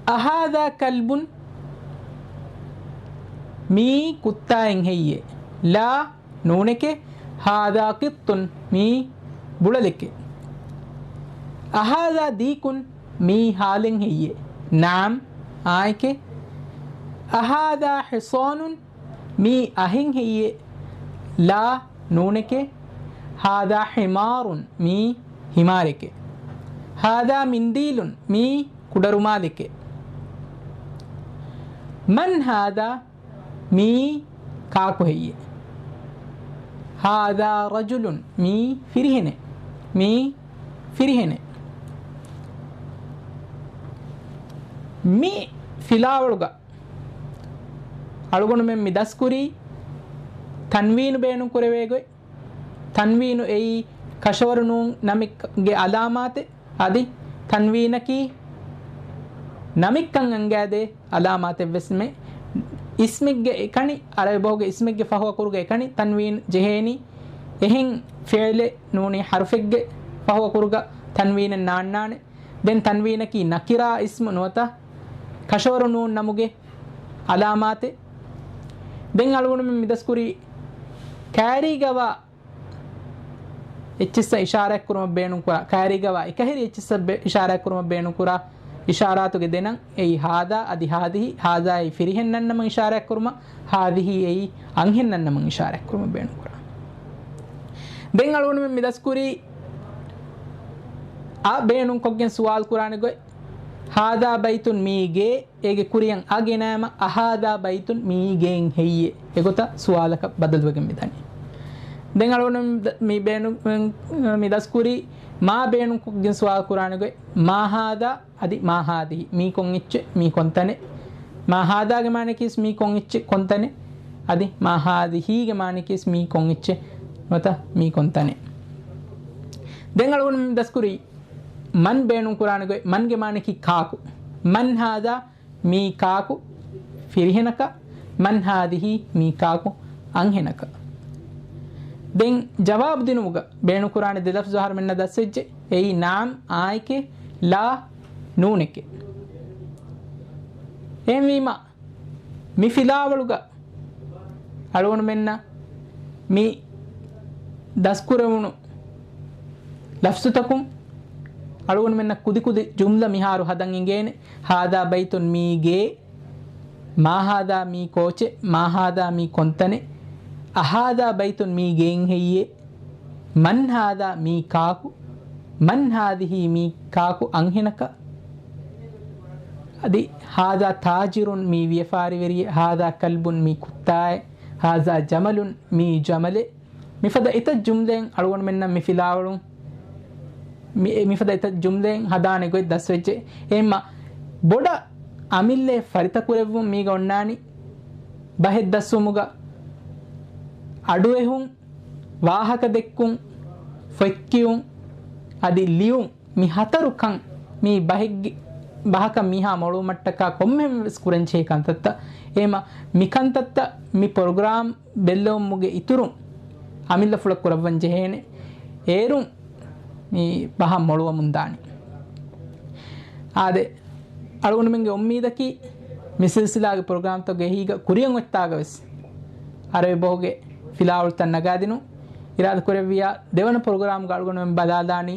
އަހާދާ ކަލްބުން، މީ ކުއްތާއެއް ހެއްޔޭ؟ ލާ، ނޫނެކޭ. ހާދާ ޤިއްޠުން، މީ ބުޅަލެކޭ. އަހާދާ ދީކުން، މީ ހާލެއް ހެއްޔޭ؟ ނަޢަމް، އާނއެކޭ. އަހާދާ ޙިޞާނުން، މީ އަހެއް ހެއްޔޭ؟ ލާ، ނޫނެކޭ. ހާދާ ޙިމާރުން، މީ ހިމާރެކޭ. ހާދާ މިންދީލުން، މީ ކުޑަރުމާލެކޭ. މަން ހާދާ، މީ ކާކު ހެއްޔޭ؟ ހާދާ ރަޖުލުން، މީ ފިރިހެނެއް. މީ ފިރިހެނެއް. މި ފިލާވަޅުގަ އަޅުގަނޑުމެން މި ދަސްކުރީ ތަންވީނު ބޭނުން ކުރެވޭ ގޮތް. ތަންވީނު އެއީ ކަށަވަރު ނޫން ނަމެއްގެ އަލާމާތެއް. އަދި ތަންވީނަކީ ނަމެއްކަން އަންގާދޭ އަލާމާތެއް ވެސްމެ. އިސްމެއްގެ އެކަނި، ޢަރަބި ބަހުގެ އިސްމެއްގެ ފަހު އަކުރުގެ އެކަނި ތަންވީން ޖެހޭނީ. އެހެން ފިޢިލެއް ނޫނީ ޙަރުފެއްގެ ފަހު އަކުރުގަ ތަންވީނެއް ނާންނާނެ. ދެން ތަންވީނަކީ ނަކިރާ އިސްމު ނުވަތަ ކަށަވަރު ނޫން ނަމުގެ އަލާމާތެއް. ދެން އަޅުގަނޑުމެން މި ދަސްކުރީ ކައިރީގަވާ އެއްޗިއްސަށް އިޝާރާތްކުރުމަށް ބޭނުންކުރާ، ކައިރީގަވާ އެކަހެރި އެއްޗިއްސަށް ބެ-، އިޝާރާތްކުރުމަށް ބޭނުންކުރާ އިޝާރާތުގެ ދެނަން އެއީ ހާދާ އަދި ހާދިހި. ހާދާ އެއީ ފިރިހެން ނަންނަމަން އިޝާރާތްކުރުމަށް، ހާދިހި އެއީ އަންހެން ނަންނަމަން އިޝާރާތްކުރުމަށް ބޭނުންކުރާ. ދެން އަޅުގަނޑުމެން މި ދަސްކުރީ އަ ބޭނުންކޮށްގެން ސުވާލު ކުރާނެ ގޮތް. ހާދާ ބައިތުން މީ ގޭ، އޭގެ ކުރިއަށް އަ ގެނައިމަ، އަހާދާ ބައިތުން މީ ގޭން ހެއްޔޭ؟ އެގޮތަށް ސުވާލަކަށް ބަދަލުވެގެން މިދަނީ. ދެން އަޅުގަނޑު މި ދަ-، މި ބޭނު-، މި ދަސްކުރީ މާ ބޭނުންކޮށްގެން ސުވާލު ކުރާނެ ގޮތް. މާ ހާދާ އަދި މާ ހާދިހި. މީ ކޮން އެއްޗެއް؟ މީ ކޮންތަނެއް؟ މާ ހާދާގެ މާނަކީސް މީ ކޮން އެއްޗެއް؟ ކޮންތަނެއް؟ އަދި މާ ހާދިހީގެ މާނަކީސް މީ ކޮން އެއްޗެއް؟ ނުވަތަ މީ ކޮންތަނެއް؟ ދެން އަޅުގަނޑު މި ދަސްކުރީ މަން ބޭނުން ކުރާނެ ގޮތް. މަންގެ މާނަކީ ކާކު. މަން ހާދާ، މީ ކާކު ފިރިހެނަކަށް؟ މަން ހާދިހީ، މީ ކާކު އަންހެނަކަށް؟ ދެން ޖަވާބު ދިނުމުގަ ބޭނުންކުރާނެ ދެ ލަފްޒު އަހަރުމެންނަށް ދަސްވެއްޖެ. އެއީ ނަޢަމް އާނއެކޭ، ލާ ނޫނެކޭ. އެހެންވީމަ، މި ފިލާވަޅުގަ އަޅުގަނޑުމެންނަށް މި ދަސްކުރެވުނު ލަފްޒުތަކުން އަޅުގަނޑުމެންނަށް ކުދިކުދި ޖުމްލަ މިހާރު ހަދަން އިނގޭނެ. ހާދާ ބައިތުން މީ ގޭ، މާ ހާދާ މީ ކޯޗެއް، މާ ހާދާ މީ ކޮންތަނެއް، އަހާދާ ބައިތުން މީ ގޭން ހެއްޔޭ، މަން ހާދާ މީ ކާކު، މަން ހާދިހީ މީ ކާކު އަންހެނަކަށް. އަދި ހާދާ ތާޖިރުން މީ ވިޔަފާރިވެރިއެއް، ހާދާ ކަލްބުން މީ ކުއްތާއެއް، ހާދާ ޖަމަލުން މީ ޖަމަލެއް. މިފަދަ އެތައް ޖުމްލައެއް އަޅުގަނޑުމެންނަށް މި ފިލާވަޅުން، މި-، މިފަދަ އެތައް ޖުމްލައެއް ހަދާނެ ގޮތް ދަސްވެއްޖެ. އެހެންމަ ބޮޑަށް އަމިއްލައެއް ފަރިތަކުރެއްވުން މީގަ އޮންނާނީ ބަހެއް ދަސްވުމުގަ އަޑުއެހުން، ވާހަކަ ދެއްކުން، ފޮތްކިޔުން، އަދި ލިޔުން. މި ހަތަރު ކަން މީ ބަހެއްގެ، ބަހަކަށް މީހާ މޮޅުވުމަށްޓަކާ ކޮންމެހެން ވެސް ކުރަންޖެހޭ ކަންތައްތައް. އެހެމަ މި ކަންތައްތައް މި ޕްރޮގްރާމް ބެއްލެވުމުގެ އިތުރުން އަމިއްލަފުޅަށް ކުރައްވަން ޖެހޭނެ. އޭރުން މި ބަހަށް މޮޅުވަމުން ދާނީ. އާދެ، އަޅުގަނޑުމެންގެ އުއްމީދަކީ މި ސިލްސިލާގެ ޕްރޮގްރާމްތަކުގެ އެހީގަ ކުރިއަށް އޮތްތާގަ ވެސް އަރަބި ބަހުގެ ފިލާވަޅުތައް ނަގާދިނުން. އިރާދަ ކުރެއްވިޔާ ދެވަނަ ޕްރޮގްރާމްގަ އަޅުގަނޑުމެން ބަލާލާނީ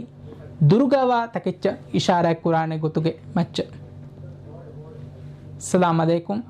ދުރުގަވާ ތަކެއްޗަށް އިޝާރާތް ކުރާނެ ގޮތުގެ މައްޗަށް. އައްސަލާމް އަލައިކުމް.